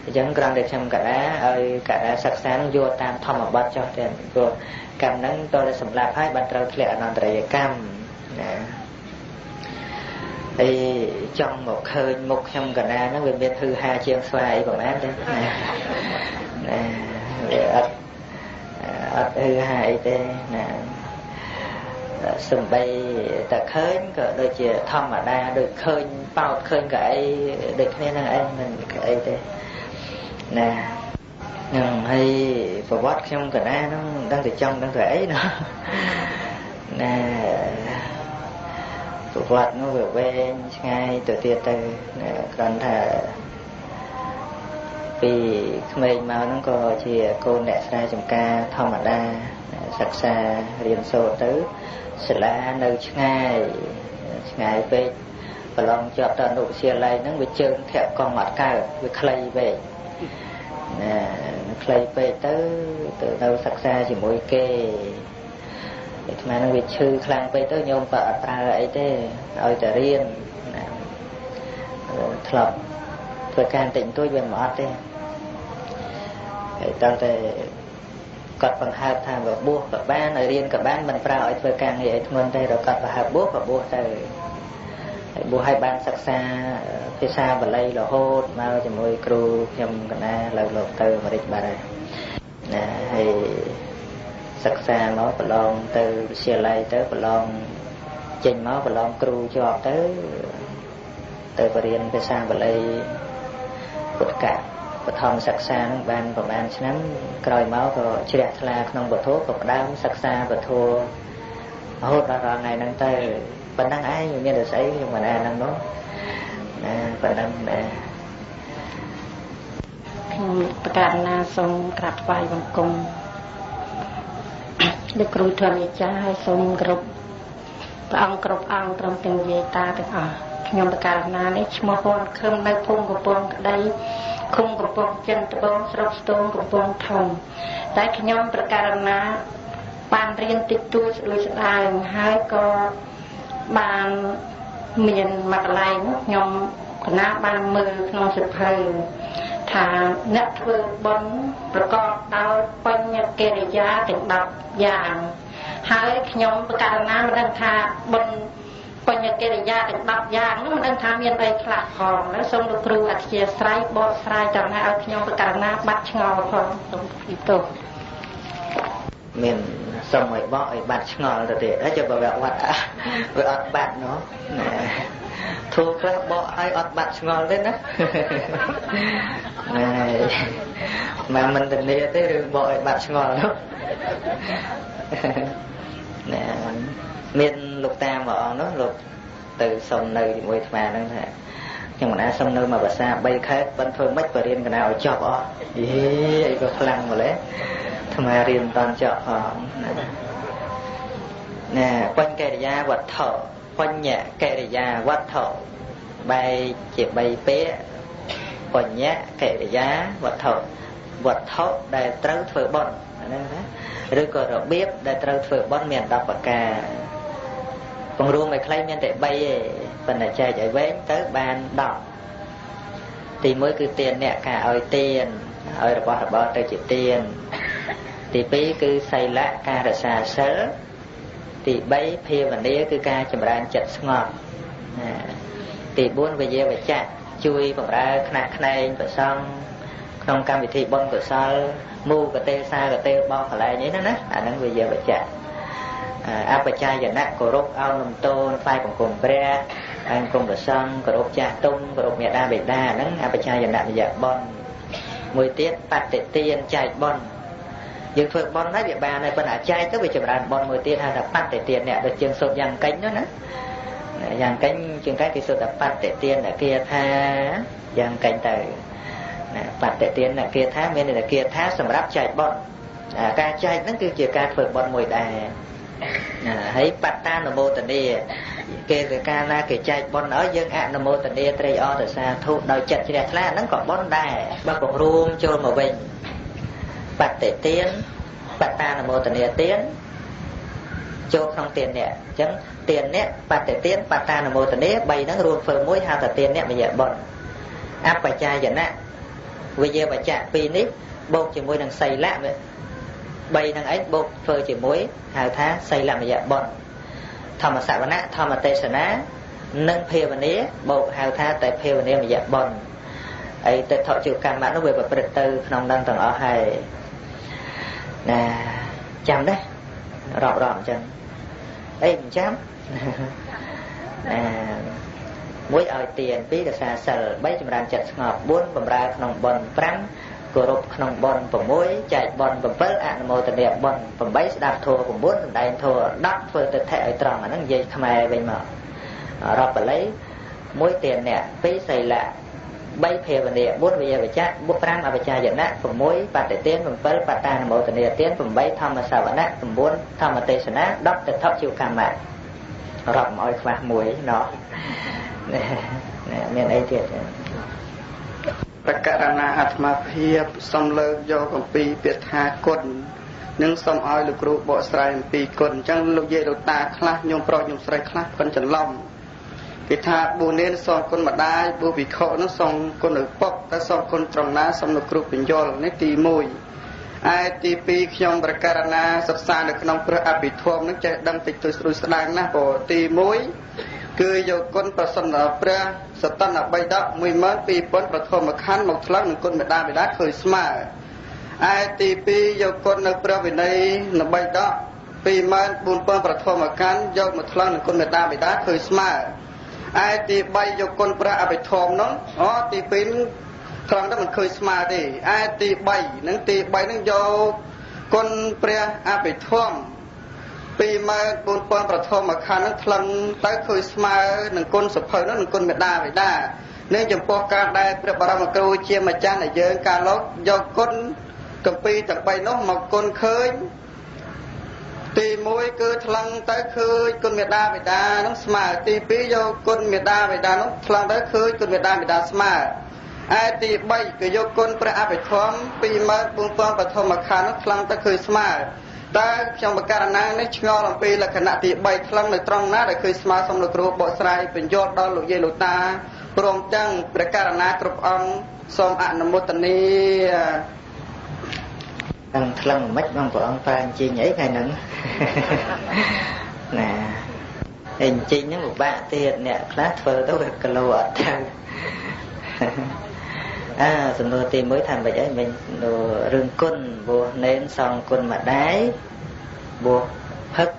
អញ្ចឹងគ្រាន់តែខ្ញុំកដាឲ្យកដាសិក្សានឹងយកតាមធម្មបទចុះទេព្រោះកម្មហ្នឹងតើតែសម្លាប់ហើយបានត្រូវធ្លាក់អនន្តរិយកម្មណាហើយចង់មកឃើញមុខខ្ញុំកណាហ្នឹងវាមានហឺហាជាងស្វាយប្រហែលទេណាណាវាអត់ហឺហាអីទេណាសំបីតែឃើញក៏ដូចជាធម្មតាដូចឃើញប៉ោតឃើញក៏អីដូចគ្នានឹងឯងមិនអីទេណានឹងហើយប្រវត្តិខ្ញុំកណាហ្នឹងដឹងតែចង់ដឹងតែអីណាណាប្រវត្តិនោះវាវែងឆ្ងាយទៅទៀតទៅណាគ្រាន់ថាពីក្មេងមកហ្នឹងក៏ជាកូនអ្នកស្រែចម្ការធម្មតាសិក្សារៀនសូត្រទៅសាលានៅឆ្ងាយឆ្ងាយពេកប្រឡងជាប់ទៅអនុវិទ្យាល័យហ្នឹងវាជើងធាក់កង់អត់កើតវាខ្លីពេកណាខ្លីពេកទៅទៅនៅសិក្សាជាមួយគេ អាត្មានឹងវាឈឺខ្លាំងពេកទៅញោមក៏អត់ប្រើអីទេឲ្យតែរៀនណាធ្លាប់ធ្វើការតិចបន្តួចវាមិនអត់ទេហើយតើតែគាត់បង្ហើបថាបើបួសក៏បានឲ្យរៀនក៏បានមិនប្រើឲ្យធ្វើការងារឲ្យធ្ងន់ទេដល់គាត់បង្ហើបបួសក៏បួសទៅហើយបួសឲ្យបានសិក្សាភាសាបាលីរហូតមកជាមួយគ្រូខ្ញុំកណាលើលោកទៅអាមេរិកបាត់ហើយណាហើយសិក្សាមកប្រឡងទៅវិទ្យាល័យទៅប្រឡងចេញមកប្រឡងគ្រូជាប់ទៅទៅបរៀនភាសាបាលីពុទ្ធកបឋមសិក្សានឹងបានប្រហែលឆ្នាំក្រោយមកក៏ជ្រះថ្លាក្នុងពធក៏ផ្ដើមសិក្សាពធរហូតដល់រាល់ថ្ងៃហ្នឹងទៅប៉ុណ្ណឹងឯងមានតែស្អីខ្ញុំមិនអានហ្នឹងនោះណាប៉ុណ្ណឹងណាខ្ញុំប្រកាសណាសូមក្រាបថ្វាយបង្គំលោកគ្រូធម្មចាហើយសូមគោរពព្រះអង្គគ្រប់អង្គព្រមទាំងយាយតាទាំងអស់ខ្ញុំប្រកាសណានេះឈ្មោះហ៊ុនខឹមនៅភូមិកំពង់ក្តីឃុំកំពង់ចិនត្បូងស្រុកស្ទងកំពង់ធំតែខ្ញុំប្រកាសណាបានរៀនតិចតួចស្ដួយស្ដើងហើយក៏បានមានមួយកន្លែងខ្ញុំកណាបានមើលក្នុងសៀវភៅថាអ្នកធ្វើបុណ្យប្រកបដោយបញ្ញកិរិយាទាំង10យ៉ាងហើយខ្ញុំប្រកាសណាមិនដឹងថាបុណ្យបញ្ញកិរិយាទាំង10យ៉ាងនោះមិនដឹងថាមានអីខ្លះផងហើយសូមលោកគ្រូអធិស្ឋានបកស្រាយចំណាឲ្យខ្ញុំប្រកាសណាបាត់ឆ្ងល់ផងសូមពីទោសមានសុំឲ្យបកឲ្យបាត់ឆ្ងល់ទៅទៀតហើយចុះបើវាអត់វាអត់បាត់ណោះធូរខ្លះបកឲ្យអត់បាត់ឆ្ងល់ទេណាណែមកមិនធានាទេឬបកឲ្យបាត់ឆ្ងល់នោះណែមានលោកតាមួយអង្គនោះលោកទៅសុំនៅជាមួយអាត្មាហ្នឹងថាខ្ញុំកណាសុំនៅមួយភាសា3ខែប៉ុន្តែធ្វើម៉េចបរៀនកណាឲ្យចប់អស់យេអីក៏ខ្លាំងម្ល៉េះអាត្មារៀនមិនតាន់ចប់ផងណាបញ្ញកិរិយាវត្ថុបញ្ញកិរិយាវត្ថុបែកជា3ពាក្យបញ្ញកិរិយាវត្ថុវត្ថុដែលត្រូវធ្វើបុណ្យហ្នឹងណាឬក៏របៀបដែលត្រូវធ្វើបុណ្យមាន10ប្រការពង្រួមឲ្យខ្លីមានតែ3ទេប៉ុន្តែចែកឲ្យវែងទៅបាន10ទី1គឺទានអ្នកការឲ្យទានឲ្យរបស់របរទៅជាទានទី2គឺសីលៈការរក្សាសីលទី3ភាវនាគឺការចម្រើនចិត្តស្ងប់ទី4វិយាវចៈជួយបម្រើខ្នាក់ខ្នែងព្រះសង្ឃក្នុងកម្មវិធីបុណ្យកុសលមូកទេសាកទេបោះកន្លែងនេះណាអាហ្នឹងវិយាវចៈអបជាយណៈគោរពអោនលំទោនថ្វាយបង្គំព្រះថ្វាយបង្គំព្រះសង្ឃគោរពចាស់ទុំគោរពមេដាបិតាហ្នឹងអបជាយណៈវិយបុណ្យមួយទៀតបតិទានចែកបុណ្យយើងធ្វើបុណ្យហើយវាបានហើយប៉ុន្តែចែកទៅវាចម្រើនបុណ្យមួយទៀតហៅថាបតិទានអ្នកដូចជាងសូត្រយ៉ាងកេញនោះណាយ៉ាងកេញជាងកេញគេសូត្រថាបតិទានអ្នកគាថាយ៉ាងកេញទៅណាបតិទានអ្នកគាថាមានន័យគាថាសម្រាប់ចែកបុណ្យការចែកហ្នឹងគឺជាការធ្វើបុណ្យមួយដែរហើយបត្តានុមោទនាគេទៅកាលណាគេចែកបុណ្យឲ្យយើងអនុមោទនាត្រេកអរទៅសាធុដោយចិត្តជ្រះថ្លាហ្នឹងក៏បុណ្យដែរបើពង្រួមចូលមកវិញបតិទានបត្តានុមោទនាទានចូលក្នុងទាននេះអញ្ចឹងទាននេះបតិទានបត្តានុមោទនា3ហ្នឹងរួមធ្វើមួយហៅថាទាននេះមយបុណ្យអបជាយណៈវិយាវចៈ2នេះបូកជាមួយនឹងសីលៈ3ហ្នឹងឯងបូកធ្វើជាមួយហៅថាសីលមយបុណ្យធម្មសវណៈធម្មទេសនានិងភាវនាបូកហៅថាតែភាវនាមយបុណ្យអីទៅថជីវកម្មនោះវាប្រព្រឹត្តទៅក្នុងនឹងទាំងអស់ហើយណាចាំដែររាប់រាប់អញ្ចឹងអីមិនចាំណាមួយឲ្យទាន2រក្សាសិល3ចម្រើនចិត្តស្ងប់4បម្រើក្នុងបុណ្យ5គោរពក្នុងបុណ្យ6ចែកបុណ្យ7អនុមោទនាបុណ្យ8ស្ដាប់ធម៌9សម្ដែងធម៌10ធ្វើទិដ្ឋិឲ្យត្រង់អាហ្នឹងនិយាយខ្មែរវិញមករាប់បាលី1ទានអ្នក2សីលៈ3ភាវនា4វិយវចៈ5អបជាយណៈ6បតិទាន7បត្តានុមោទនាទាន8ធម្មសវណៈ9ធម្មទេសនា10ទិដ្ឋិជីវកម្មៈរាប់មកឲ្យខ្វះមួយណោះមានអីទៀតប្រករណាអាត្មាភាពសំលើកយកអំពីពាក្យថាគុណ នឹងសូមឲ្យលោកគ្រូបកស្រាយអំពីគុណអញ្ចឹងលោកយាយលោកតាខ្លះញោមប្រុសញោមស្រីខ្លះប៉ិនច្រឡំគេថាបួសនេនសងគុណម្ដាយបួសភិក្ខុនោះសងគុណឪពុកតើសងគុណត្រង់ណាសូមលោកគ្រូបញ្យល់នេះទី1ឯទី2ខ្ញុំប្រកាសណាសិក្សានៅក្នុងព្រះអភិធម្មនឹងចេះដឹងតិចតួចស្រួយស្ដាងណាស់ព្រោះទី1គឺយកគុណប្រសិនព្រះសតនបិដក12000ប្រធមខណ្ឌមកថ្លឹងនឹងគុណមេដាបិតាឃើញស្មើឯទី2យកគុណនៅព្រះវិន័យនបិដក24000ប្រធមខណ្ឌយកមកថ្លឹងនឹងគុណមេដាបិតាឃើញស្មើឯទី3យកគុណព្រះអភិធម្មនោះអូទី2ត្រង់ទៅមិនឃើញស្មើទេឯទី3នឹងទី3នឹងយកគុណព្រះអភិធម្ម24000ប្រធមខណ្ឌនឹងថ្លឹងទៅឃើញស្មើនឹងគុណសភៅនោះនឹងគុណមេដាបិតានឹងចំពោះការដែលព្រះបរមគ្រូជាម្ចាស់នៃយើងការលោកយកគុណកម្ពីទាំង3នោះមកគុណឃើញទី1គឺថ្លឹងទៅឃើញគុណមេដាបិតានោះស្មើទី2យកគុណមេដាបិតានោះថ្លឹងទៅឃើញគុណមេដាបិតាស្មើឯទី3គឺយកគុណព្រះអភិធម្ម24000បឋមខណ្ឌនោះថ្លឹងទៅឃើញស្មើតើខ្ញុំបករណានេះឆ្ងល់អំពីលក្ខណៈទី3ថ្លឹងនៅត្រង់ណាដែលឃើញស្មើសូមលោកគ្រូបកស្រាយបញ្យល់ដល់លោកយាយលោកតាព្រមទាំងព្រះករណាគ្រប់អង្គសូមអនុមោទនានឹងថ្លឹងមិនបងព្រះអង្គប្រើអញ្ជិញអីថ្ងៃហ្នឹងណាអញ្ជិញហ្នឹងពិបាកទៀតអ្នកខ្លះធ្វើទៅវាគីឡូអត់ទៅសំណួរទី1ថាមិនអីមិញរឿងគុណបួសនេនសងគុណម្ដាយបួសផឹក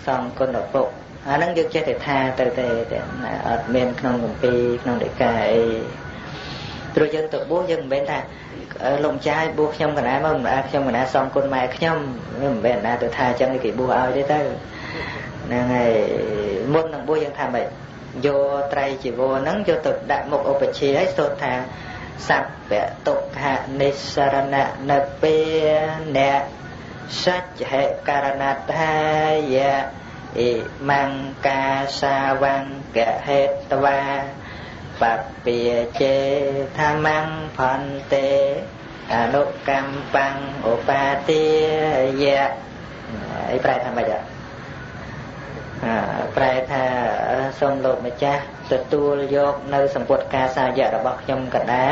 សងគុណឪពុកអាហ្នឹងយើងចេះតែថាទៅទេអត់មានក្នុងគម្ពីរក្នុងដីកាអីព្រោះយើងទៅបួសយើងមិនមែនថាលោកម្ចាស់ឲ្យបួសខ្ញុំកណាមកខ្ញុំកណាសងគុណម៉ែខ្ញុំមិនមែនណាទៅថាអញ្ចឹងគេបួសឲ្យទេទៅហ្នឹងហើយមុននឹងបួសយើងថាម៉េចយកត្រៃជីវរហ្នឹងយកទៅដាក់មុខឧបជាឲ្យសូត្រថាសព្វទុក្ខនិស្សរណៈនិព្វានៈសច្ចហេករណដ្ឋាយៈអ៊ីមង្កាសាវង្កហេតវាបព្វាចេធម្មងផន្តេអនុកម្មបង្ឧបាទាយៈអីប្រែថាម៉េចប្រែថាសូមលោកម្ចាស់ទទួលយកនៅសម្ពុតការសាយៈរបស់ខ្ញុំកណ្ដា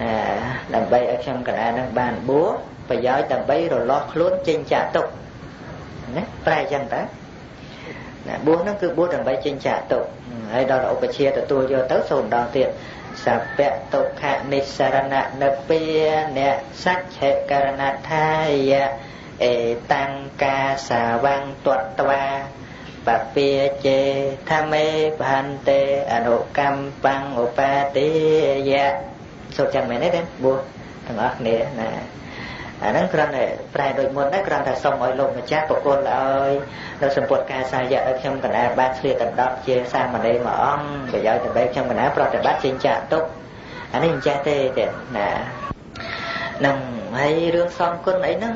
ណាដើម្បីឲ្យខ្ញុំកណ្ដានឹងបានបួសប្រយោជន៍ដើម្បីរលាស់ខ្លួនចេញចាកទុក្ខណាប្រែអញ្ចឹងតើណាបួសហ្នឹងគឺបួសដើម្បីចេញចាកទុក្ខហើយដល់ឧបជាទទួលយកទៅសូមម្ដងទៀតសព្វទុក្ខនិស្សរណៈនិព្វានៈសច្ចហេករណដ្ឋាយៈអេតាំងកាសាវង្ទត្វាបព្វាចេធមេផន្តេអនុកម្មបង្ឧបាទាយៈសូត្រចឹងមែនទេបួសទាំងអស់គ្នាណាអាហ្នឹងគ្រាន់តែប្រែដូចមុនដែរគ្រាន់តែសុំឲ្យលោកម្ចាស់ប្រគល់ឲ្យនៅសម្ពុតការសាយៈឲ្យខ្ញុំកណ្ដាលបានស្លៀកដណ្ដប់ជាសាមណេរមួយអង្គប្រយោជន៍ដើម្បីខ្ញុំកណ្ដាលប្រតិបត្តិចេញចាកទុក្ខអានេះមិនចេះទេទេណានឹងហើយរឿងសងគុណអីហ្នឹង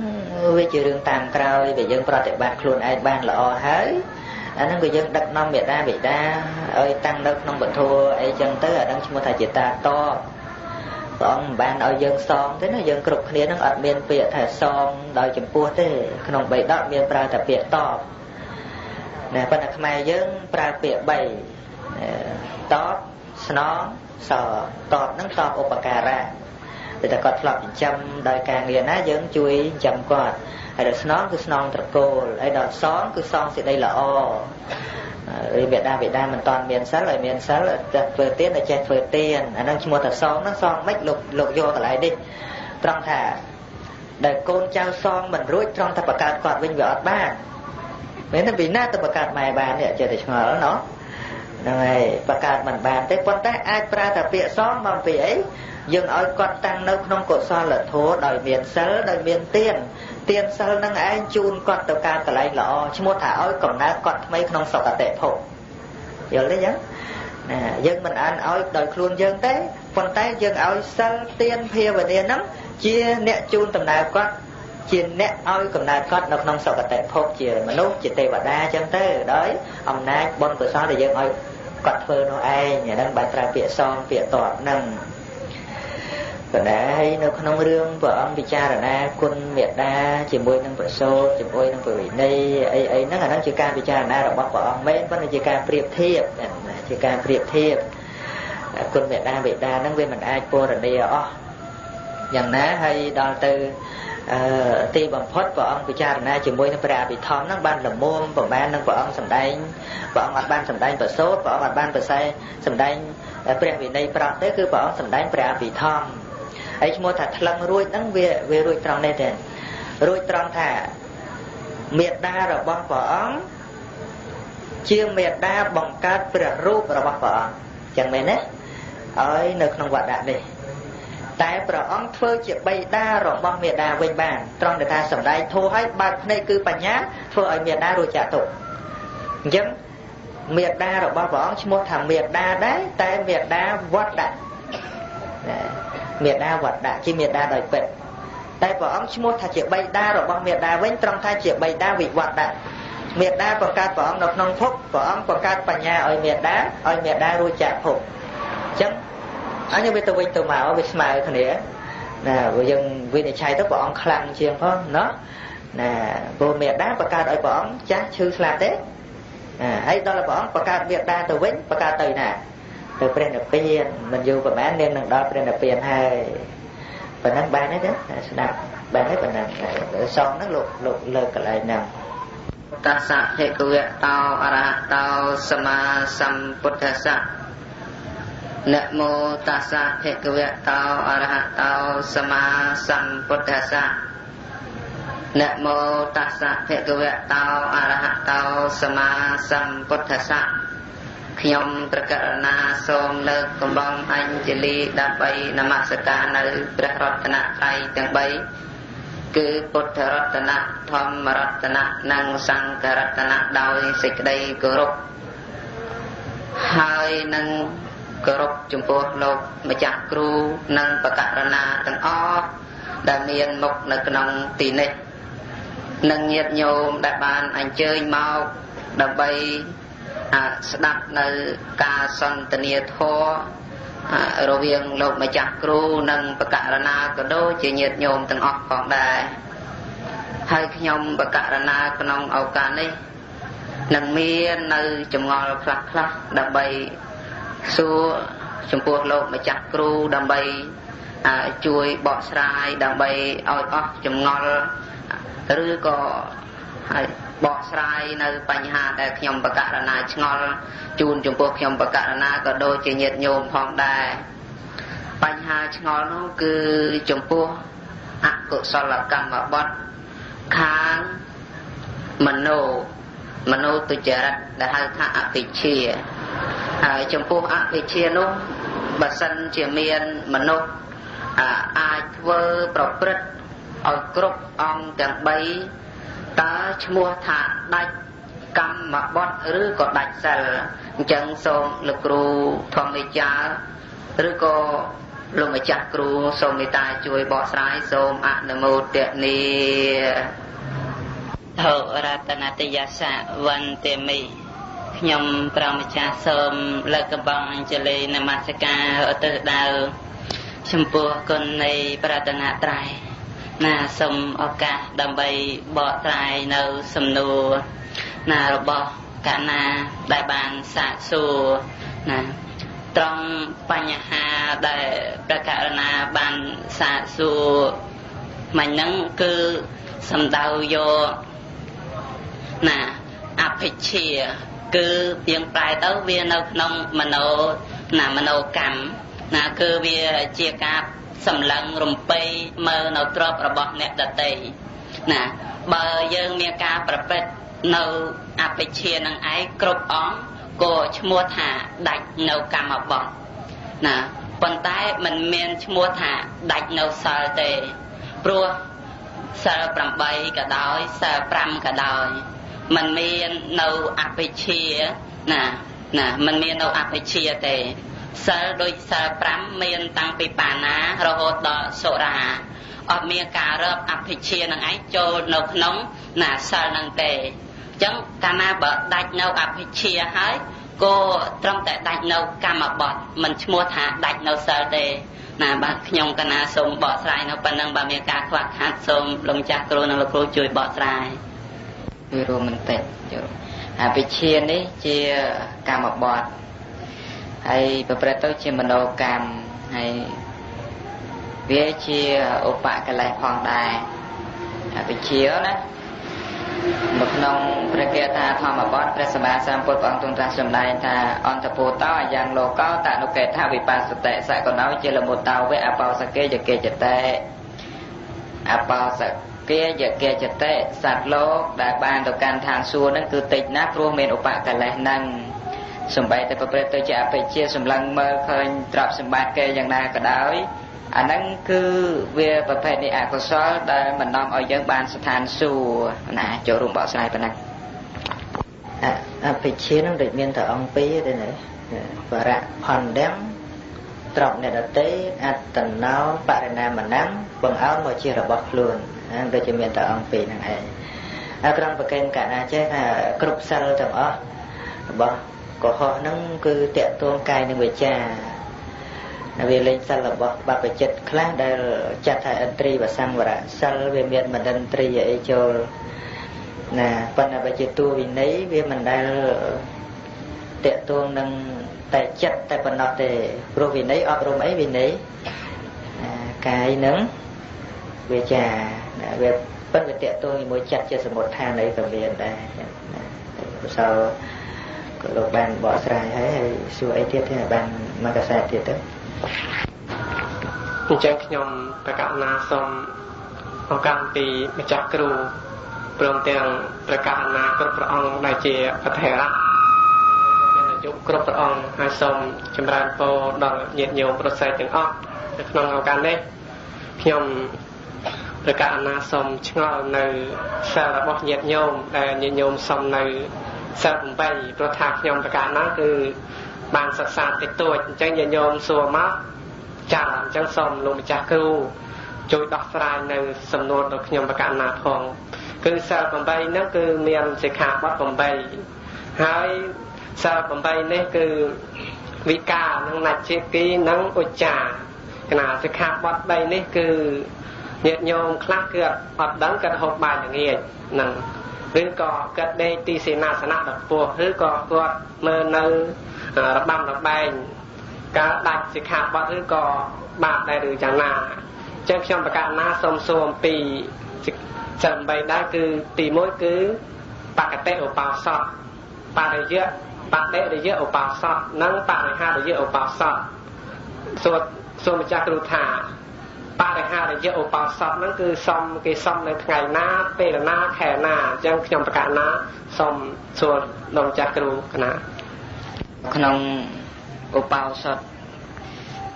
វាជារឿងតាមក្រោយវាយើងប្រតិបត្តិខ្លួនឯងបានល្អហើយអាហ្នឹងក៏យើងដឹកនាំមេដាបិតាឲ្យតាំងនៅក្នុងពធអីចឹងទៅអាហ្នឹងឈ្មោះថាជាតាតបព្រះអង្គមិនបានឲ្យយើងសងទេណាយើងគ្រប់គ្នាហ្នឹងអត់មានពាក្យថាសងដោយចំពោះទេក្នុងបិដកមានប្រើតែពាក្យតបណាប៉ុន្តែខ្មែរយើងប្រើពាក្យ3តបស្នងសតបហ្នឹងតបឧបការៈតែគាត់ធ្លាប់ចិញ្ចឹមដោយការងារណាយើងជួយចិញ្ចឹមគាត់ហើយដល់ស្នងគឺស្នងត្រកូលហើយដល់សងគឺសងសេចក្តីល្អឬបេដាបេដាមិនតាន់មានសិលឲ្យមានសិលចេះធ្វើទានឲ្យចេះធ្វើទានអាហ្នឹងឈ្មោះថាសងហ្នឹងសងមិនលោកយកកន្លែងនេះត្រង់ថាដែលកូនចៅសងមិនរួចត្រង់ថាបង្កើតគាត់វិញវាអត់បានមែនទេពីណាទៅបង្កើតម៉ែបាននេះចេះតែឆ្ងល់ណោះហ្នឹងហើយបង្កើតមិនបានទេប៉ុន្តែអាចប្រើតែពាក្យសងមកពីអីយើងឲ្យគាត់តាំងនៅក្នុងកុសលធម៌ដោយមានសិលដោយមានទានទានសិលនឹងឯងជូនគាត់ទៅការកន្លែងល្អឈ្មោះថាឲ្យកំណើតគាត់ថ្មីក្នុងសុគតិភពយល់ទេចឹងណាយើងមិនអានឲ្យដោយខ្លួនយើងទេប៉ុន្តែយើងឲ្យសិលទានភាវនាហ្នឹងជាអ្នកជូនដំណើរគាត់ជាអ្នកឲ្យកំណើតគាត់នៅក្នុងសុគតិភពជាមនុស្សជាទេវតាចឹងទៅដោយអំណាចបុណ្យកុសលដែលយើងឲ្យគាត់ធ្វើនោះឯងអាហ្នឹងបានប្រើពាក្យសងពាក្យតបហ្នឹង ប៉ុន្តែនៅក្នុងរឿងព្រះអង្គពិចារណាគុណមេត្តាជាមួយនឹងប្រសូតជាមួយនឹងប្រវិន័យអីអីហ្នឹងអាហ្នឹងជាការពិចារណារបស់ព្រះអង្គមែនប៉ុន្តែជាការប្រៀបធៀបជាការប្រៀបធៀបគុណមេត្តាបិតាហ្នឹងវាមិនអាចពរនាអស់យ៉ាងណាហើយដល់ទៅទីបំផុតព្រះអង្គពិចារណាជាមួយនឹងព្រះអភិធម្មហ្នឹងបានល្មមប្រមាណនឹងព្រះអង្គសម្ដែងព្រះអង្គអត់បានសម្ដែងប្រសូតព្រះអង្គអត់បានប្រសែសម្ដែងព្រះវិន័យប្រត់ទេគឺព្រះអង្គសម្ដែងព្រះអភិធម្មហើយឈ្មោះថាថ្លឹងរួចហ្នឹងវារួចត្រង់នេះទេរួចត្រង់ថាមេត្តារបស់ព្រះអង្គជាមេត្តាបង្កើតព្រះរូបរបស់ព្រះអង្គចឹងមែនទេឲ្យនៅក្នុងវត្តដាក់នេះតែព្រះអង្គធ្វើជាបិតារបស់មេដាវិញបានត្រង់ដែលថាសម្ដែងធម៌ឲ្យបើកភ្នែកគឺបញ្ញាធ្វើឲ្យមេដារួចចាក់ទុក្ខអញ្ចឹងមេដារបស់ព្រះអង្គឈ្មោះថាមេដាដែរតែមេដាវត្តដាក់មេដាវត្តដាក់ជាមេដាដោយពិតតែព្រះអង្គឈ្មោះថាជាបិតារបស់មេដាវិញត្រង់ថាជាបិតាវិវត្តដាក់មេដាបង្កើតព្រះអង្គនៅក្នុងភពព្រះអង្គបង្កើតបញ្ញាឲ្យមេដាឲ្យមេដារួចចាក់ភពអញ្ចឹងអញវាទៅវិញទៅមកវាស្មើគ្នាណាព្រោះយើងវិនិច្ឆ័យទៅព្រះអង្គខ្លាំងជាងផងណោះណាព្រោះមេដាបង្កើតឲ្យព្រះអង្គចាស់ឈឺស្លាប់ទេណាហើយដល់ព្រះអង្គបង្កើតមេដាទៅវិញបង្កើតទៅណាទៅព្រះនិព្វានមិនយូរប្រហែលនាងនឹងដល់ព្រះនិព្វានហើយប៉ុណ្ណឹងបានទេស្ដាប់បានទេប៉ុណ្ណឹងសងហ្នឹងលោកលោកលើកកន្លែងហ្នឹងតស្សៈភិក្ខវៈតោអរហតោសម្មាសម្ពុទ្ធស្សៈនមោតស្សៈភិក្ខវៈតោអរហតោសម្មាសម្ពុទ្ធស្សៈនមោតស្សៈភិក្ខវៈតោអរហតោសម្មាសម្ពុទ្ធស្សៈខ្ញុំប្រកាសណាសូមលើកកំបងអញ្ជលីដើម្បីនមស្ការនៅព្រះរតនត្រ័យទាំង3គឺពុទ្ធរតនៈធម្មរតនៈនិងសង្ឃរតនៈដោយសេចក្តីគោរពហើយនឹងគោរពចំពោះលោកម្ចាស់គ្រូនិងបកករណាទាំងអស់ដែលមានមុខនៅក្នុងទីនេះនិងញាតិញោមដែលបានអញ្ជើញមកដើម្បីស្ដាប់នៅការសន្ទនាធម៌រវាងលោកម្ចាស់គ្រូនិងបកករណាក៏ដូចជាញាតិញោមទាំងអស់ផងដែរហើយខ្ញុំបកករណាក្នុងឱកាសនេះនឹងមាននៅចម្ងល់ខ្លះៗដើម្បីសួរចំពោះលោកម្ចាស់គ្រូដើម្បីជួយបកស្រាយដើម្បីឲ្យអស់ចម្ងល់ឬក៏ឲ្យបកស្រាយនៅបញ្ហាដែលខ្ញុំបកករណាឆ្ងល់ជូនចំពោះខ្ញុំបកករណាក៏ដូចជាញាតិញោមផងដែរបញ្ហាឆ្ងល់នោះគឺចំពោះអកុសលកម្មបត្តិខាងមโนទុច្ចរិតដែលហៅថាអភិជាហើយចំពោះអភិជានោះបើសិនជាមានមនុស្សអាចធ្វើប្រព្រឹត្តឲ្យគ្រប់អង្គទាំង3តើឈ្មោះថាដាច់កម្មបត្តិឬក៏ដាច់សិលអញ្ចឹងសូមលោកគ្រូធម្មចារឬក៏លោកម្ចាស់គ្រូសូមមេត្តាជួយបកស្រាយសូមអនុមោទនាធរតនតយសៈវន្តិមិខ្ញុំព្រះម្ចាស់សូមលើកកំបងអញ្ជលីនមស្ការឧទ្ទិសដៅចំពោះគុណនៃប្រតនត្រ័យណាសូមឱកាសដើម្បីបកស្រាយនៅសំណួរណារបស់កណាដែលបានសាកសួរណាត្រង់បញ្ហាដែលព្រះករុណាបានសាកសួរមិញហ្នឹងគឺសំដៅយកណាអភិជាគឺយើងប្រែទៅវានៅក្នុងមโนណាមโนកម្មណាគឺវាជាការសម្លឹងរំពៃមើលនៅទ្រព្យរបស់អ្នកដទៃណាបើយើងមានការប្រព្រឹត្តនៅអភិជានឹងឯងគ្រប់អង្គក៏ឈ្មោះថាដាច់នៅកម្មបត្តិណាប៉ុន្តែមិនមានឈ្មោះថាដាច់នៅសិលទេព្រោះសិល8ក៏ដោយសិល5ក៏ដោយមិនមាននៅអភិជាណាណាមិនមាននៅអភិជាទេសិលដូចសិល5មានតាំងពីបាណារហូតដល់សុរាអត់មានការរាប់អភិជានឹងឯងចូលនៅក្នុងណាសិលនឹងទេអញ្ចឹងកាលណាបើដាច់នៅអភិជាហើយក៏ត្រឹមតែដាច់នៅកម្មបត្តិមិនឈ្មោះថាដាច់នៅសិលទេ ណាបាទខ្ញុំកណាសូមបកស្រាយនៅប៉ុណ្ណឹងបើមានការខ្វះខាតសូមលោកម្ចាស់គ្រូនិងលោកគ្រូជួយបកស្រាយគឺរួមបន្តិចអភិជានេះជាកម្មបត្តិហើយប្រព្រឹត្តទៅជាមโนកម្មហើយវាជាឧបកិលេសផងដែរអភិជាណានៅក្នុងព្រះគាថាធម្មបទព្រះសម្មាសម្ពុទ្ធព្រះអង្គទ្រង់ត្រាស់សម្ដែងថាអន្តពោតោអយ៉ាងលោកោតនុកេថាវិបាសតិសកណោជាលមុតោវៈអបោសកេយកេចតិអបោសកេយកេចតិសត្វលោកដែលបានទៅកាន់ឋានសួគ៌នឹងគឺតិចណាស់ព្រោះមានឧបកិលេសនឹងសំបីតែប្រព្រឹត្តទៅជាអភិជាសម្លឹងមើលឃើញទ្រព្យសម្បត្តិគេយ៉ាងណាក៏ដោយអាហ្នឹងគឺវាប្រភេទនៃអកុសលដែលមិននាំឲ្យយើងបានស្ថានសួគ៌ណាចូលរួមបកស្រាយប៉ុណ្ណឹងអភិជានឹងដូចមានតែអង្គពីរទេណាបរៈផនដឹងទ្រព្យអ្នកដទៃអត្តណោបរិណាមណំបង្អោនមកជារបស់ខ្លួនដូចជាមានតែអង្គពីរហ្នឹងឯងហើយក្រុមប្រកេនកណាចេះថាគ្រប់សិលទាំងអស់របស់កុហកហ្នឹងគឺតកតួងកាយនិងវាចាវាលេងសិលរបស់បព្វជិតខ្លះដែលចាត់ថាឥន្ទ្រីវសង្វរៈសិលវាមានមណ្ឌិន្ទ្រីអីចូលណាប៉ុន្តែបើជាតួវិន័យវាមិនដែលតកតួងនឹងតែចិត្តតែប៉ុណ្ណោះទេព្រោះវិន័យអប់រំអីវិន័យកាយនឹងវាចាវាប៉ុន្តែវាតកតួងជាមួយចិត្តជាសមុទ្ឋានអីក៏មានដែរណាឧស្សាហ៍ក៏លោកបានបកស្រាយហើយហើយសួរអីទៀតទេបានមកកសែតទៀតទៅអញ្ចឹងខ្ញុំប្រកាសណាសូមឱកាសពីម្ចាស់គ្រូព្រមទាំងប្រកាសណាគ្រប់ព្រះអង្គដែលជាប្រធេរៈមានអាយុគ្រប់ព្រះអង្គហើយសូមចម្រើនពរដល់ញាតិញោមប្រស័យទាំងអស់នៅក្នុងឱកាសនេះខ្ញុំប្រកាសណាសូមឆ្ងល់នៅសិលរបស់ញាតិញោមដែលញាតិញោមសុំនៅសិល8ព្រោះថាខ្ញុំប្រកាសណាគឺបានសិក្សាតិចតួចអញ្ចឹងញាតិញោមសួរមកចាស់អញ្ចឹងសូមលោកម្ចាស់គ្រូជួយដោះស្រាយនៅសំណួរដល់ខ្ញុំប្រកាសណាផងគឺសិល8ហ្នឹងគឺមានសិក្ខាបទ8ហើយសិល8នេះគឺវិការនិងណច្ឆគីនិងឧច្ចាកណាសិក្ខាបទ3នេះគឺញាតិញោមខ្លះគឺអត់ដឹងគាត់ហូបបាយល្ងាចហ្នឹងឬក៏គាត់ដេកទីសេនាសនៈដ៏ខ្ពស់ឬក៏គាត់មើលនៅរបាំរបែងការដាច់សិក្ខាបទឬក៏បាបដែរឬយ៉ាងណាអញ្ចឹងខ្ញុំប្រកាសណាសូមសួរអំពីសិល8ដែរគឺទី1គឺបកតិឧបោសថបរិយៈបដិរិយៈឧបោសថនិងបរិហារិយៈឧបោសថសួរម្ចាស់គ្រូថាបរិហារិយៈឧបោសថហ្នឹងគឺសំគេសំនៅថ្ងៃណាពេលណាខែណាអញ្ចឹងខ្ញុំប្រកាសណាសូមសួរដល់ម្ចាស់គ្រូកណាក្នុងឧបោសថ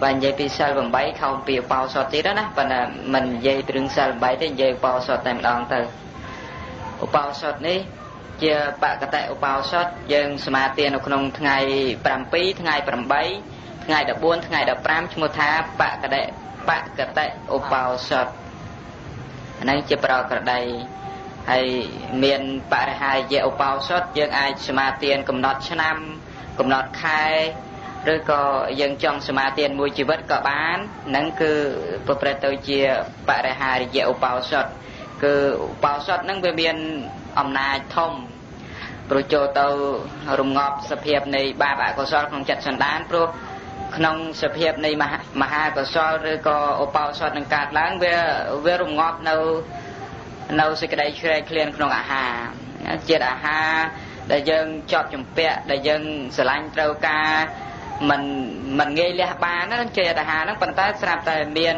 បើនិយាយពីសិល8ខោពីឧបោសថទៀតណាប៉ុន្តែមិននិយាយពីរឿងសិល8ទេនិយាយឧបោសថតែម្ដងទៅឧបោសថនេះជាបកតិឧបោសថយើងសមាទាននៅក្នុងថ្ងៃ7ថ្ងៃ8ថ្ងៃ14ថ្ងៃ15ឈ្មោះថាបកតិឧបោសថអានេះជាប្រក្រតីហើយមានបរិហារយៈឧបោសថយើងអាចសមាទានកំណត់ឆ្នាំកំណត់ខែឬក៏យើងចង់សមាទានមួយជីវិតក៏បាននឹងគឺប្រព្រឹត្តទៅជាបរិហារយៈឧបោសថគឺឧបោសថនឹងវាមានអំណាចធំព្រោះចូលទៅរងាប់សភាពនៃបាបអកុសលក្នុងចិត្តសន្តានព្រោះក្នុងសភាពនៃមហាកុសលឬក៏ឧបោសថនឹងកើតឡើងវារងាប់នៅសេចក្តីជ្រែកឃ្លានក្នុងអាហារជាតិអាហារដែលយើងជាប់ជំពាក់ដែលយើងស្រឡាញ់ត្រូវការមិនងាយលះបានណាជាតិអាហារហ្នឹងប៉ុន្តែស្រាប់តែមាន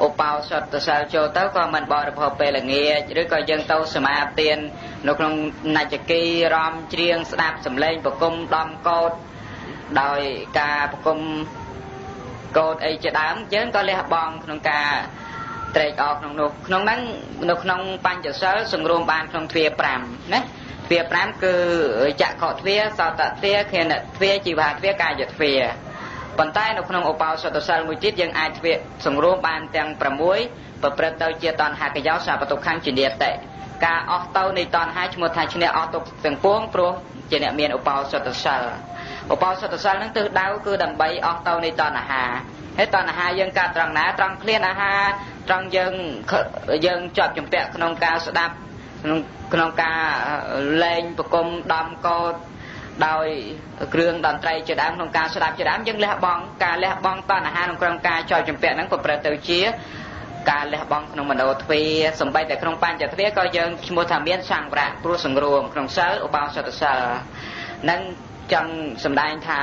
ឧបោសថសិលចូលទៅក៏មិនបរិភោគពេលល្ងាចឬក៏យើងទៅសមាទាននៅក្នុងណច្ចគីរំច្រៀងស្ដាប់សំឡេងប្រគំដំកោតដោយការប្រគំកោតអីជាដើមយើងក៏លះបង់ក្នុងការត្រេកអរក្នុងនោះក្នុងហ្នឹងនៅក្នុងបញ្ចសិលសង្រួមបានក្នុងទ្វា5ណាទ្វា5គឺចក្ខុទ្វាសោតទ្វាខេនទ្វាជីវៈទ្វាកាយទ្វាប៉ុន្តែនៅក្នុងឧបោសថសិលមួយទៀតយើងអាចទ្វាសង្រួមបានទាំង6ប្រព្រឹត្តទៅជាតណ្ហាកយោសពតុខੰជានិតិការអស់ទៅនៃតណ្ហាឈ្មោះថាឈ្នះអស់ទុកទាំងពួងព្រោះជាអ្នកមានឧបោសថសិលឧបោសថសិលហ្នឹងទិសដៅគឺដើម្បីអស់ទៅនៃតណ្ហា ហើយតណ្ហាយើងកើតត្រង់ណាត្រង់ឃ្លានអាហារត្រង់យើងជាប់ជំពាក់ក្នុងការស្ដាប់ក្នុងការលែងប្រគំដំកោតដោយគ្រឿងតន្ត្រីជាដើមក្នុងការស្ដាប់ជាដើមយើងលះបង់ការលះបង់តណ្ហាក្នុងការជាប់ជំពាក់ហ្នឹងប្រព្រឹត្តទៅជាការលះបង់ក្នុងមโนទ្វាសំបីតែក្នុងបញ្ចទ្វាក៏យើងឈ្មោះថាមានសង្វរៈព្រោះសង្រួមក្នុងសិលឧបោសថសិលនឹងចង់សម្ដែងថា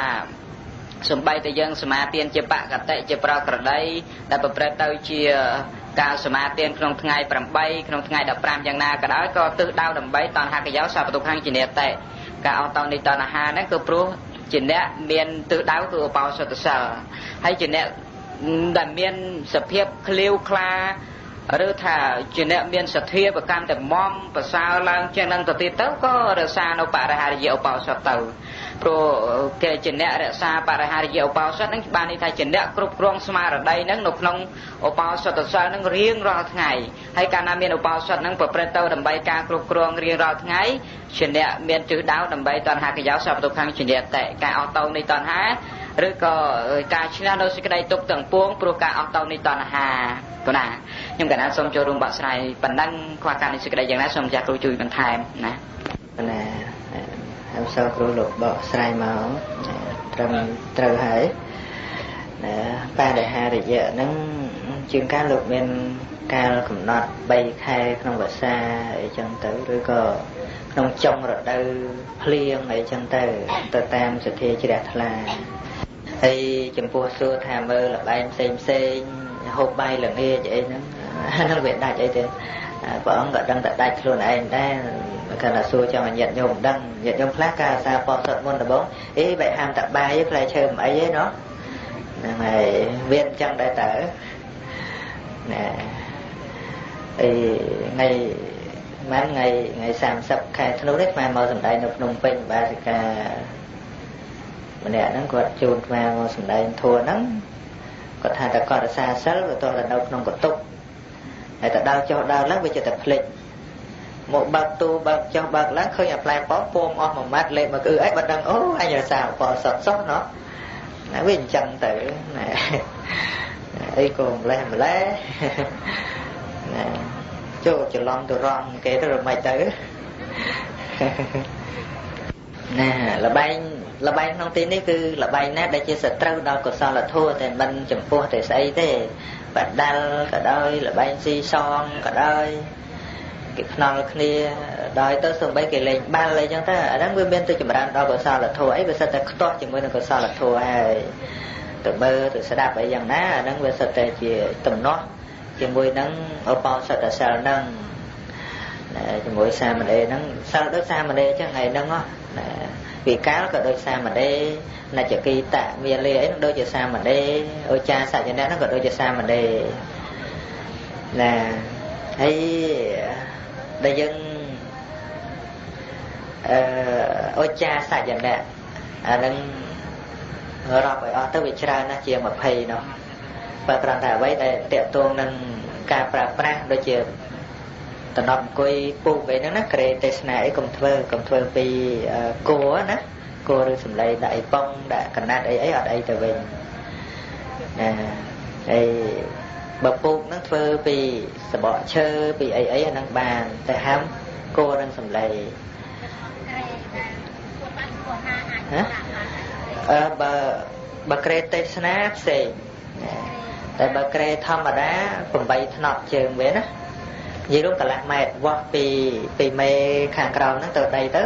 សំបីតែយើងសមាទានជាបកតិជាប្រក្រតីដែលប្រព្រឹត្តទៅជាការសមាទានក្នុងថ្ងៃ8ក្នុងថ្ងៃ15យ៉ាងណាក៏ដោយក៏ទិសដៅដើម្បីតណ្ហាកយោសពទុខាងជានិតិការអស់តនេះតណ្ហាហ្នឹងគឺព្រោះជាអ្នកមានទិសដៅគឺឧបោសថសិលហើយជាអ្នកដែលមានសភាពឃ្លាវខ្លាឬថាជាអ្នកមានសទ្ធាប្រកម្មតែមមប្រសើរឡើងជាងនឹងទៅទៀតទៅក៏រក្សានៅបរិហារិយឧបោសថទៅព្រោះគេជាអ្នករក្សាបរិហារិយឧបោសថហ្នឹងបានន័យថាជាអ្នកគ្រប់គ្រងស្មារតីហ្នឹងនៅក្នុងឧបោសថសិលហ្នឹងរៀងរាល់ថ្ងៃហើយកាលណាមានឧបោសថហ្នឹងប្រព្រឹត្តទៅដើម្បីការគ្រប់គ្រងរៀងរាល់ថ្ងៃជាអ្នកមានទិសដៅដើម្បីតណ្ហាកយោសពទុខាងជានិតិការអស់តោនៃតណ្ហាឬក៏ការឈ្នះនៅសេចក្តីទុក្ខទាំងពួងព្រោះការអស់តោនៃតណ្ហាគណាខ្ញុំកណាសូមចូលរួមបកស្រាយប៉ុណ្ណឹងខ្វះការនៃសេចក្តីយ៉ាងណាសូមចាស់គ្រូជួយបន្ថែមណាណាហើយសូមគ្រូលោកបកស្រាយមកត្រឹមត្រូវហើយណាបរិហារិយៈហ្នឹងជាងការលោកមានកាលកំណត់3ខែក្នុងវស្សាអីចឹងទៅឬក៏ក្នុងចុងរដូវភ្លៀងអីចឹងទៅទៅតាមសទ្ធាជ្រះថ្លាហើយចំពោះសួរថាមើលលបែងផ្សេងផ្សេងហូបបាយល្ងាចអីហ្នឹងហ្នឹងវាដាច់អីទេព្រះអង្គក៏ដឹងតែដាច់ខ្លួនឯងដែរគាត់ថាសួរចង់ឲ្យញាតិញោមដឹងញាតិញោមខ្លះការអាសាបសុទ្ធមុនដំបូងអីបែកហាមតែបាយផ្លែឈើមិនអីទេណោះហ្នឹងហើយវាអញ្ចឹងដែរតើណាអីថ្ងៃម៉ានថ្ងៃ30ខែធ្នូនេះស្មានមកសម្ដែងនៅភ្នំពេញបាសិកាម្នាក់ហ្នឹងគាត់ជូនស្មានមកសម្ដែងធัวហ្នឹងគាត់ថាតែគាត់រក្សាសិលវាតោះតែនៅក្នុងកតុកហើយតែដើរចុះដើរឡើងវាចិត្តតែភ្លេចមកបើកទូបើកចុះបើកឡើងឃើញអាផ្លែប៉ោមពុំអស់មួយម៉ាត់លេបមកគឺអីបើដឹងអូអញរក្សាឧបោសថសោះណោះណាវាអញ្ចឹងទៅណាអីក៏ម្លេះម្លេះណាចូលច្រឡំទៅរងគេទៅមិនទៅណាលបែងក្នុងទីនេះគឺលបែងណាដែលជាសត្រូវដល់កុសលធម៌តែមិនចំពោះតែស្អីទេបដាល់ក៏ដោយលបែងស៊ីសងក៏ដោយគេខ្នល់គ្នាដោយទៅសំបីគេលេងបាល់អីចឹងទៅអាហ្នឹងវាមានទៅចម្រើនដល់កុសលធម៌អីវាសិតតែខ្ទាស់ជាមួយនឹងកុសលធម៌ហើយទៅមើលទៅស្ដាប់អីយ៉ាងណាអាហ្នឹងវាសិតតែជាទំនាស់ជាមួយនឹងឧបោសថសិលហ្នឹងជាមួយសាមណេរហ្នឹងសិលដូចសាមណេរចឹងថ្ងៃហ្នឹងណាវិកាលក៏ដូចសាមណេរនច្ចគីតមាលាអីហ្នឹងដូចជាសាមណេរឧចាសច្ចនៈហ្នឹងក៏ដូចជាសាមណេរណាហើយដែលយើងឧចាសច្ចនៈអាហ្នឹងរាប់ឲ្យអស់ទៅវាច្រើនណាស់ជាង20នោះបើគ្រាន់តែអ្វីដែលតាក់ទងនឹងការប្រើប្រាស់ដូចជាតំណប់អង្គុយពូកអីហ្នឹងណាក្រេទេសនាអីកុំធ្វើពីគោណាគោឬសំឡេងដាក់អីប៉ុងដាក់កណាត់អីអីអត់អីទៅវិញណាហើយបើពូកហ្នឹងធ្វើពីសបកឈើពីអីអីអាហ្នឹងបានតែហាមគោនឹងសំឡេងណាបើក្រេទេសនាផ្សេងតែបើក្រេធម្មតា8ថ្នត់ជើងវាណានិយាយរួមកន្លះម៉ែត្រវាស់ពីមេខាងក្រោមហ្នឹងទៅដីទៅ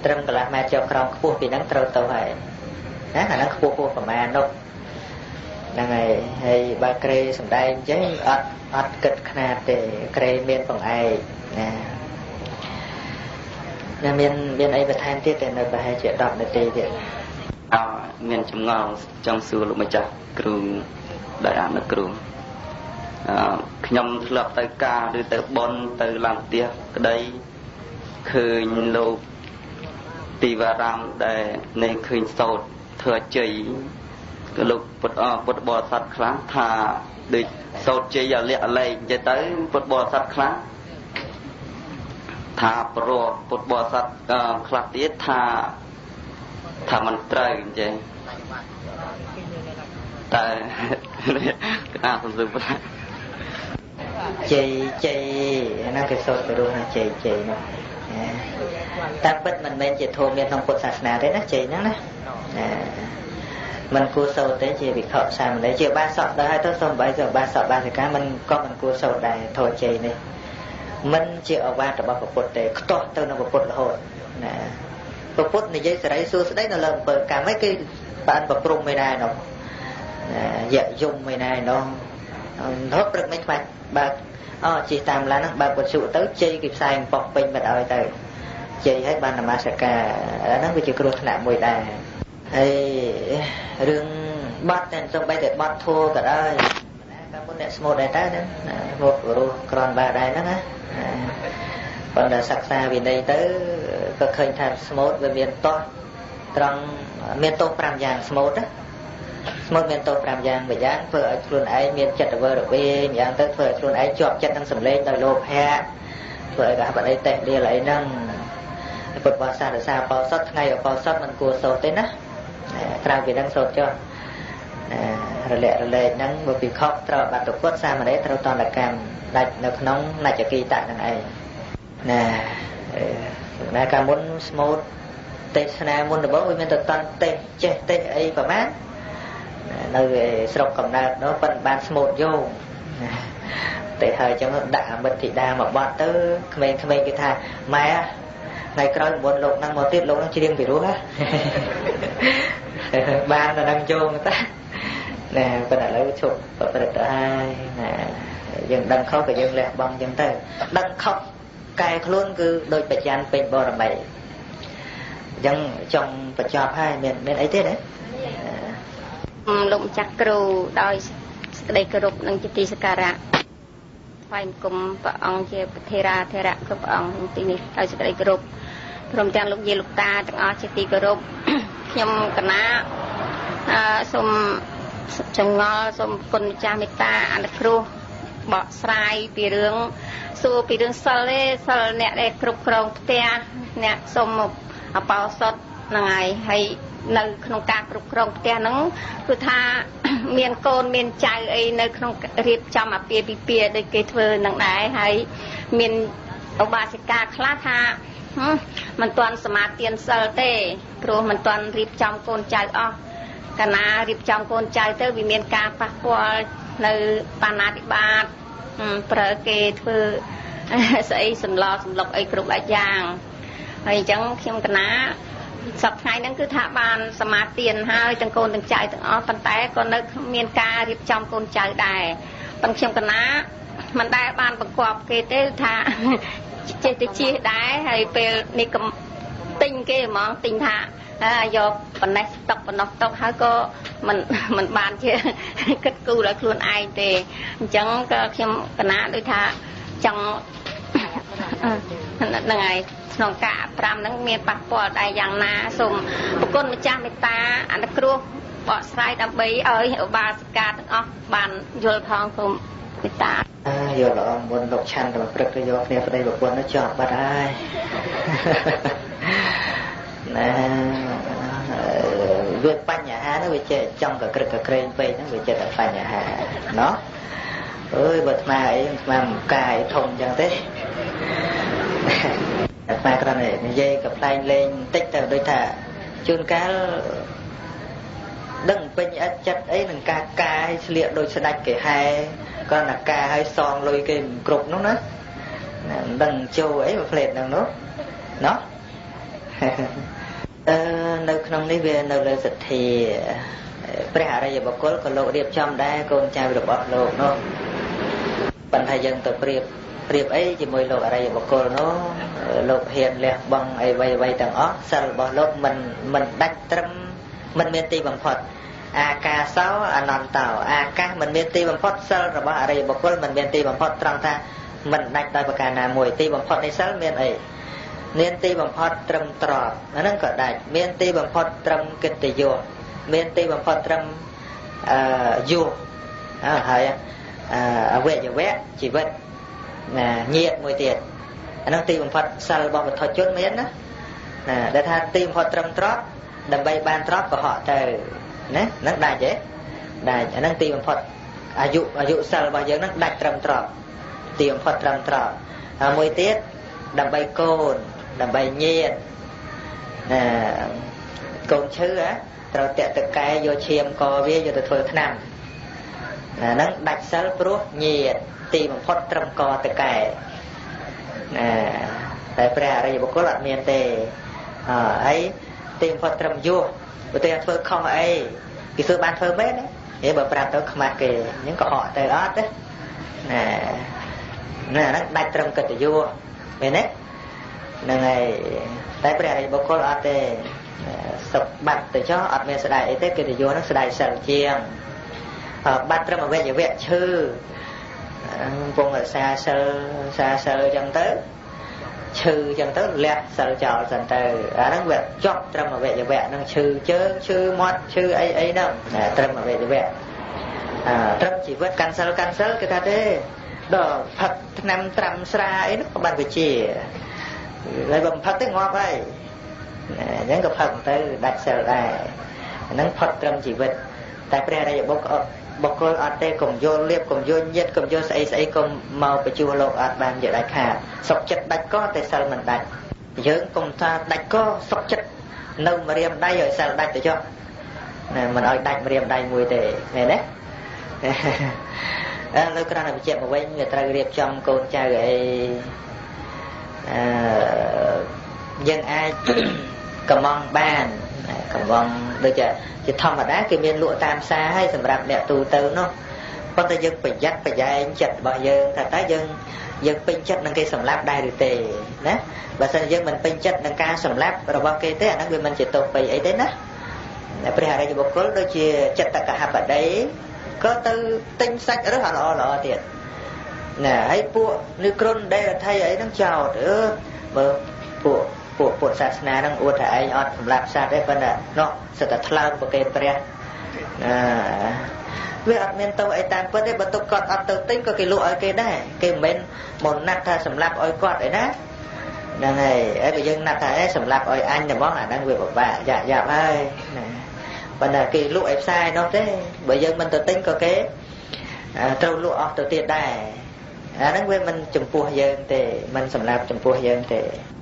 ត្រឹមកន្លះម៉ែត្រចុះក្រោមខ្ពស់ពីហ្នឹងត្រូវទៅហើយណាអាហ្នឹងខ្ពស់ប្រហែលនោះហ្នឹងហើយហើយបើក្រេសំដែងអញ្ចឹងអត់គិតខ្នាតទេក្រេមានបង្អែកណាណាមានអីបន្ថែមទៀតទេនៅប្រហែលជា10នាទីទៀតអមានចម្ងល់ចង់សួរលោកម្ចាស់គ្រូដោយអនុគ្រូខ្ញុំធ្លាប់ទៅការឬទៅប៉ុនទៅឡើងផ្ទះក្តីឃើញលោកទីវារាមដែលនេះឃើញសោតធ្វើជ័យក៏លោកពុទ្ធបរិស័ទខ្លះថាដូចសោតជ័យអលៈអលែងនិយាយទៅពុទ្ធបរិស័ទខ្លះថាព្រោះពុទ្ធបរិស័ទខ្លះទៀតថាមិនត្រូវអញ្ចឹង តែកណាសំសុប្រា ជ័យជ័យហ្នឹងគេសូត្រទៅរស់ណាជ័យជ័យនោះតាមពិតមិនមែនជាធម៌មានក្នុងពុទ្ធសាសនាទេណាជ័យហ្នឹងណាមិនគួរសូត្រទេជាវិខសាមណេរជាបាសកដែរហើយទៅសំបីទៅបាសកបាសិកាមិនក៏មិនគួរសូត្រដែរធម៌ជ័យនេះមិនជាអវាទរបស់ពុទ្ធទេខ្ទាស់ទៅនឹងពុទ្ធរហូតណាពុទ្ធនិយាយសេរីសួស្តីនៅលើអំពើកម្មឯងគេបានប្រព្រំឯណានោះយៈយំឯណានោះរហូតព្រឹកមិនខ្វាច់បើអូជិះតាមឡានហ្នឹងបើកវត្ថុទៅជ័យគេផ្សាយអំប៉ុសពេញបាត់ឲ្យទៅជ័យឲ្យបាននមស្ការហ្នឹងវាជាគ្រោះថ្នាក់មួយដែរហើយរឿងបាត់តែសំបីតែបាត់ធัวក៏ដោយណាកាលមុនអ្នកស្មូតដែរតើហ្នឹងមករស់ក្រនបាដែរហ្នឹងណាប៉ុន្តែសិក្សាវិន័យទៅក៏ឃើញថាស្មូតវាមានទោសត្រង់មានទោស5យ៉ាងស្មូតណាស្មូតមានទោស5យ៉ាងមួយយ៉ាងធ្វើឲ្យខ្លួនឯងមានចិត្តវរវេម្យ៉ាងទៅធ្វើឲ្យខ្លួនឯងជាប់ចិត្តនឹងសម្លេងដោយលោភៈធ្វើឲ្យកបដីតេះដៀលអីហ្នឹងពុទ្ធបរិស័ទរសាបោសុតថ្ងៃអបោសុតមិនគួរសូត្រទេណាក្រៅពីហ្នឹងសូត្រចុះរលាក់រលែកហ្នឹងបើពីខកត្រូវបាត់ទុគតសាមណេរត្រូវតន្តកម្មដាច់នៅក្នុងនច្ចគីតៈហ្នឹងឯងណាណាកាលមុនស្មូតទេសនាមុនដំបូងវាមានតែតន្តទេសចេះទេសអីប្រហែលនៅស្រុកកំណើតនោះប៉ុនបានស្មូតយោងតែហើយចឹងដាក់អមិត្តធីតាមកបត់ទៅក្មេងៗគេថាម៉ែថ្ងៃក្រោយមុនលោកហ្នឹងមកទៀតលោកហ្នឹងច្រៀងពីរោះបានដល់នឹងយោងតាណែប៉ុន្តែឥឡូវឈប់ប្រព្រឹត្តទៅហើយណាយើងដឹងខុសក៏យើងលះបង់ចឹងទៅដឹងខុសកែខ្លួនគឺដូចបច្ចានពេញបរមីអញ្ចឹងចង់បញ្ចប់ហើយមានអីទៀតទេលោកម្ចាស់គ្រូដោយសេចក្តីគោរពនិងជាទីសក្ការៈថ្វាយបង្គំព្រះអង្គជាប្រធេរាធរៈគ្រប់ព្រះអង្គទីនេះដោយសេចក្តីគោរពព្រមទាំងលោកយាយលោកតាទាំងអស់ជាទីគោរពខ្ញុំកណាសូមចង្អល់សូមគុណម្ចាស់មេត្តាអនុគ្រោះបកស្រាយពីរឿងសួរពីរឿងសិលទេសិលអ្នកដែលគ្រប់គ្រងផ្ទះអ្នកសូមអបោសុតហ្នឹងហើយហើយនៅក្នុងការគ្រប់គ្រងផ្ទះហ្នឹងគឺថាមានកូនមានចៅអីនៅក្នុងរៀបចំអាពាហ៍ពិពាហ៍ដូចគេធ្វើនឹងដែរហើយមានឧបាសិកាខ្លះថាមិនទាន់សមាទានសិលទេព្រោះមិនទាន់រៀបចំកូនចៅអស់កាលណារៀបចំកូនចៅទៅវាមានការប៉ះពាល់នៅបាណាតិបាតប្រើគេធ្វើស្អីសម្លសម្លុកអីគ្រប់បែបយ៉ាងហើយអញ្ចឹងខ្ញុំកណាសប្តាហ៍ថ្ងៃហ្នឹងគឺថាបានសមាទានហើយទាំងកូនទាំងចៅទាំងអស់ប៉ុន្តែក៏នៅមានការរៀបចំកូនចៅដែរប៉ុន្តែខ្ញុំកណាមិនដែលបានបង្គាប់គេទេថាចេះតែជិះដែរហើយពេលនេះក៏ទិញគេហ្មងទិញថាយកប៉ុណ្ណេះស្តុកប៉ុណ្ណោះស្តុកហើយក៏មិនបានជាគិតគូរដល់ខ្លួនឯងទេអញ្ចឹងក៏ខ្ញុំកណាដូចថាចង់ហ្នឹងហើយក្នុងការ5ហ្នឹងមានប៉ះពាល់ដែរយ៉ាងណាសូមប្រគុណម្ចាស់មេត្តាអនុគ្រោះបកស្រាយដើម្បីឲ្យឧបាសិកាទាំងអស់បានយល់ផងសូមមេត្តាយល់ល្អមុនលោកឆាន់ទៅព្រឹកទៅយកគ្នាប្តីប្រពន្ធនោះចប់បាត់ហើយណាវាបញ្ហានោះវាចេះចង់កក្រឹកកក្រែងពេកហ្នឹងវាចេះតែបញ្ហាណោះអើយបើអាត្មាអីអាត្មាមិនកាយធំអញ្ចឹងទេអាត្មាគ្រាន់តែនិយាយកំប្លែងលេងបន្តិចទៅដូចថាជួនកាលដឹងពេញអត់ចិត្តអីនឹងការកាយស្លៀកដូចស្ដេចគេហែគ្រាន់តែការឲ្យសងលុយគេមិនគ្រប់នោះណាមិនដឹងចូលអីមួយផ្លេតហ្នឹងនោះណោះនៅក្នុងនេះវានៅលើសទ្ធាព្រះអរិយបុគ្គលក៏លោករៀបចំដែរកូនចៅរបស់លោកនោះប៉ុន្តែយើងទៅប្រៀបអីជាមួយលោកអរិយបុគ្គលនោះលោកហ៊ានលះបង់អីអ្វីៗទាំងអស់សិលរបស់លោកមិនដាច់ត្រឹមមិនមានទីបំផុតអាកាសោអនន្តោអាកាសមិនមានទីបំផុតសិលរបស់អរិយបុគ្គលមិនមានទីបំផុតត្រង់ថាមិនដាច់ដោយប្រការណាមួយទីបំផុតនៃសិលមានអីមានទីបំផុតត្រឹមត្រប់អាហ្នឹងក៏ដាច់មានទីបំផុតត្រឹមកិត្តិយសមានទីបំផុតត្រឹមយុហើយអវយវៈជីវិតណាញាតមួយទៀតអាហ្នឹងទីបំផុតសិលរបស់បុថុជនមានណាដែលថាទីបំផុតត្រឹមត្រប់ដើម្បីបានត្រប់ក៏ហក់ទៅណាហ្នឹងដាច់ទេ ដាច់អាហ្នឹងទីបំផុតអាយុសិលរបស់យើងហ្នឹងដាច់ត្រឹមត្រប់ទីបំផុតត្រឹមត្រប់ហើយមួយទៀតដើម្បីកូនដើម្បីញាតិណាកូនឈឺហ៎ត្រូវតាក់តកែយកឈាមកវាយកទៅធ្វើថ្នាំណាហ្នឹងដាច់សិលព្រោះញាតិទីបំផុតត្រឹមកតកែណាតែព្រះអរិយបុគ្គលអត់មានទេហើយទីបំផុតត្រឹមយោឧទាហរណ៍ធ្វើខុសអីគេធ្វើបានធ្វើមែនណាហេបើប្រាប់ទៅខ្មាស់គេអញ្ចឹងក៏ហក់ទៅអត់ទេណាណាហ្នឹងដាច់ត្រឹមកិត្តិយសមែនទេហ្នឹងហើយតែព្រះអរិយបុគ្គលអត់ទេសុខបាត់ទៅចុះអត់មានស្ដាយអីទេកិត្តិយសហ្នឹងស្ដាយសិលជាងបាត់ត្រឹមអវយវៈឈឺកំពុងរក្សាសិលសាសិលអញ្ចឹងទៅឈឺអញ្ចឹងទៅលះសិលចោលសិនទៅអាហ្នឹងវាចប់ត្រឹមអវយវៈហ្នឹងឈឺជើងឈឺមាត់ឈឺអីអីហ្នឹងត្រឹមអវយវៈត្រឹមជីវិតកាន់សិលគេថាទេដល់ផឹកថ្នាំត្រាំស្រាអីហ្នឹងក៏បានវិជាហើយបើមិនផឹកទេងាប់ហើយអញ្ចឹងក៏ផឹកទៅដាច់សិលដែរអាហ្នឹងផុតត្រឹមជីវិតតែព្រះអរិយបុគ្គលអត់ទេកុំយកលៀបកុំយកញាតកុំយកស្អីស្អីកុំមកបញ្ជួសលោកអត់បានជាដាច់ខាតសុកចិត្តដាច់កតែសិលមិនដាច់យើងកុំថាដាច់កសុកចិត្តនៅម្រាមដៃឲ្យសិលដាច់ទៅចុះណាមិនឲ្យដាច់ម្រាមដៃមួយទេមែនទេលើក្រៅតែបញ្ជាក់មកវិញវាត្រូវរៀបចំកូនចៅអីយើងអាចកំងបានកំងដូចជាធម្មតាគេមានលក់តាមផ្សារហើយសម្រាប់អ្នកទូទៅនោះប៉ុន្តែយើងប្រយ័ត្នប្រយែងចិត្តរបស់យើងថាតើយើងពេញចិត្តនឹងគេសម្លាប់ដែរឬទេណាបើសិនយើងមិនពេញចិត្តនឹងការសម្លាប់របស់គេទេអាហ្នឹងវាមិនជាទោសបីអីទេណាព្រះអរិយបុគ្គលដូចជាចិត្តកហបតីក៏ទៅទិញសាច់រើសល្អល្អទៀតណាហើយពួកនិក្រុនដេរថៃអីហ្នឹងចោតមើលពួកពុទ្ធសាសនាហ្នឹងអួតថាឯងអត់សម្លាប់សត្វទេប៉ុន្តែនោះសិតតែថ្លើមប្រគេនព្រះណាវាអត់មានទោសអីតាមពិតទេបើទុកគាត់អត់ទៅទិញក៏គេលក់ឲ្យគេដែរគេមិនមែនមកណាត់ថាសម្លាប់ឲ្យគាត់អីណាហ្នឹងហើយហើយបើយើងណាត់ថាឯងសម្លាប់ឲ្យអញតែហ្មងអាហ្នឹងវាពិបាកយ៉ាប់ហើយណាប៉ុន្តែគេលក់ឲ្យផ្សាយនោះទេបើយើងមិនទៅទិញក៏គេត្រូវលក់អស់ទៅទៀតដែរអាហ្នឹងវាមិនចំពោះយើងទេមិនសម្រាប់ចំពោះយើងទេ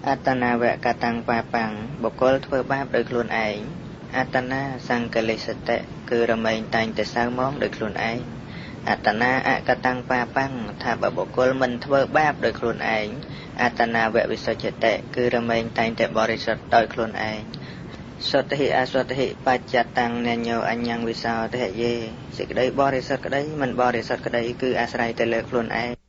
អត្តនាវកតាំងបាបាំងបុគ្គលធ្វើបាបដោយខ្លួនឯងអត្តនាសង្កលិសតិគឺរមែងតែងតែសៅមងដោយខ្លួនឯងអត្តនាអកតាំងបាបាំងថាបើបុគ្គលមិនធ្វើបាបដោយខ្លួនឯងអត្តនាវវិសុទ្ធតិគឺរមែងតែងតែបរិសុទ្ធដោយខ្លួនឯងសតហិអសតហិបច្ចតាំងនញ្ញោអញ្ញងវិសោទហយេសេចក្តីបរិសុទ្ធក្តីមិនបរិសុទ្ធក្តីគឺអាស្រ័យទៅលើខ្លួនឯង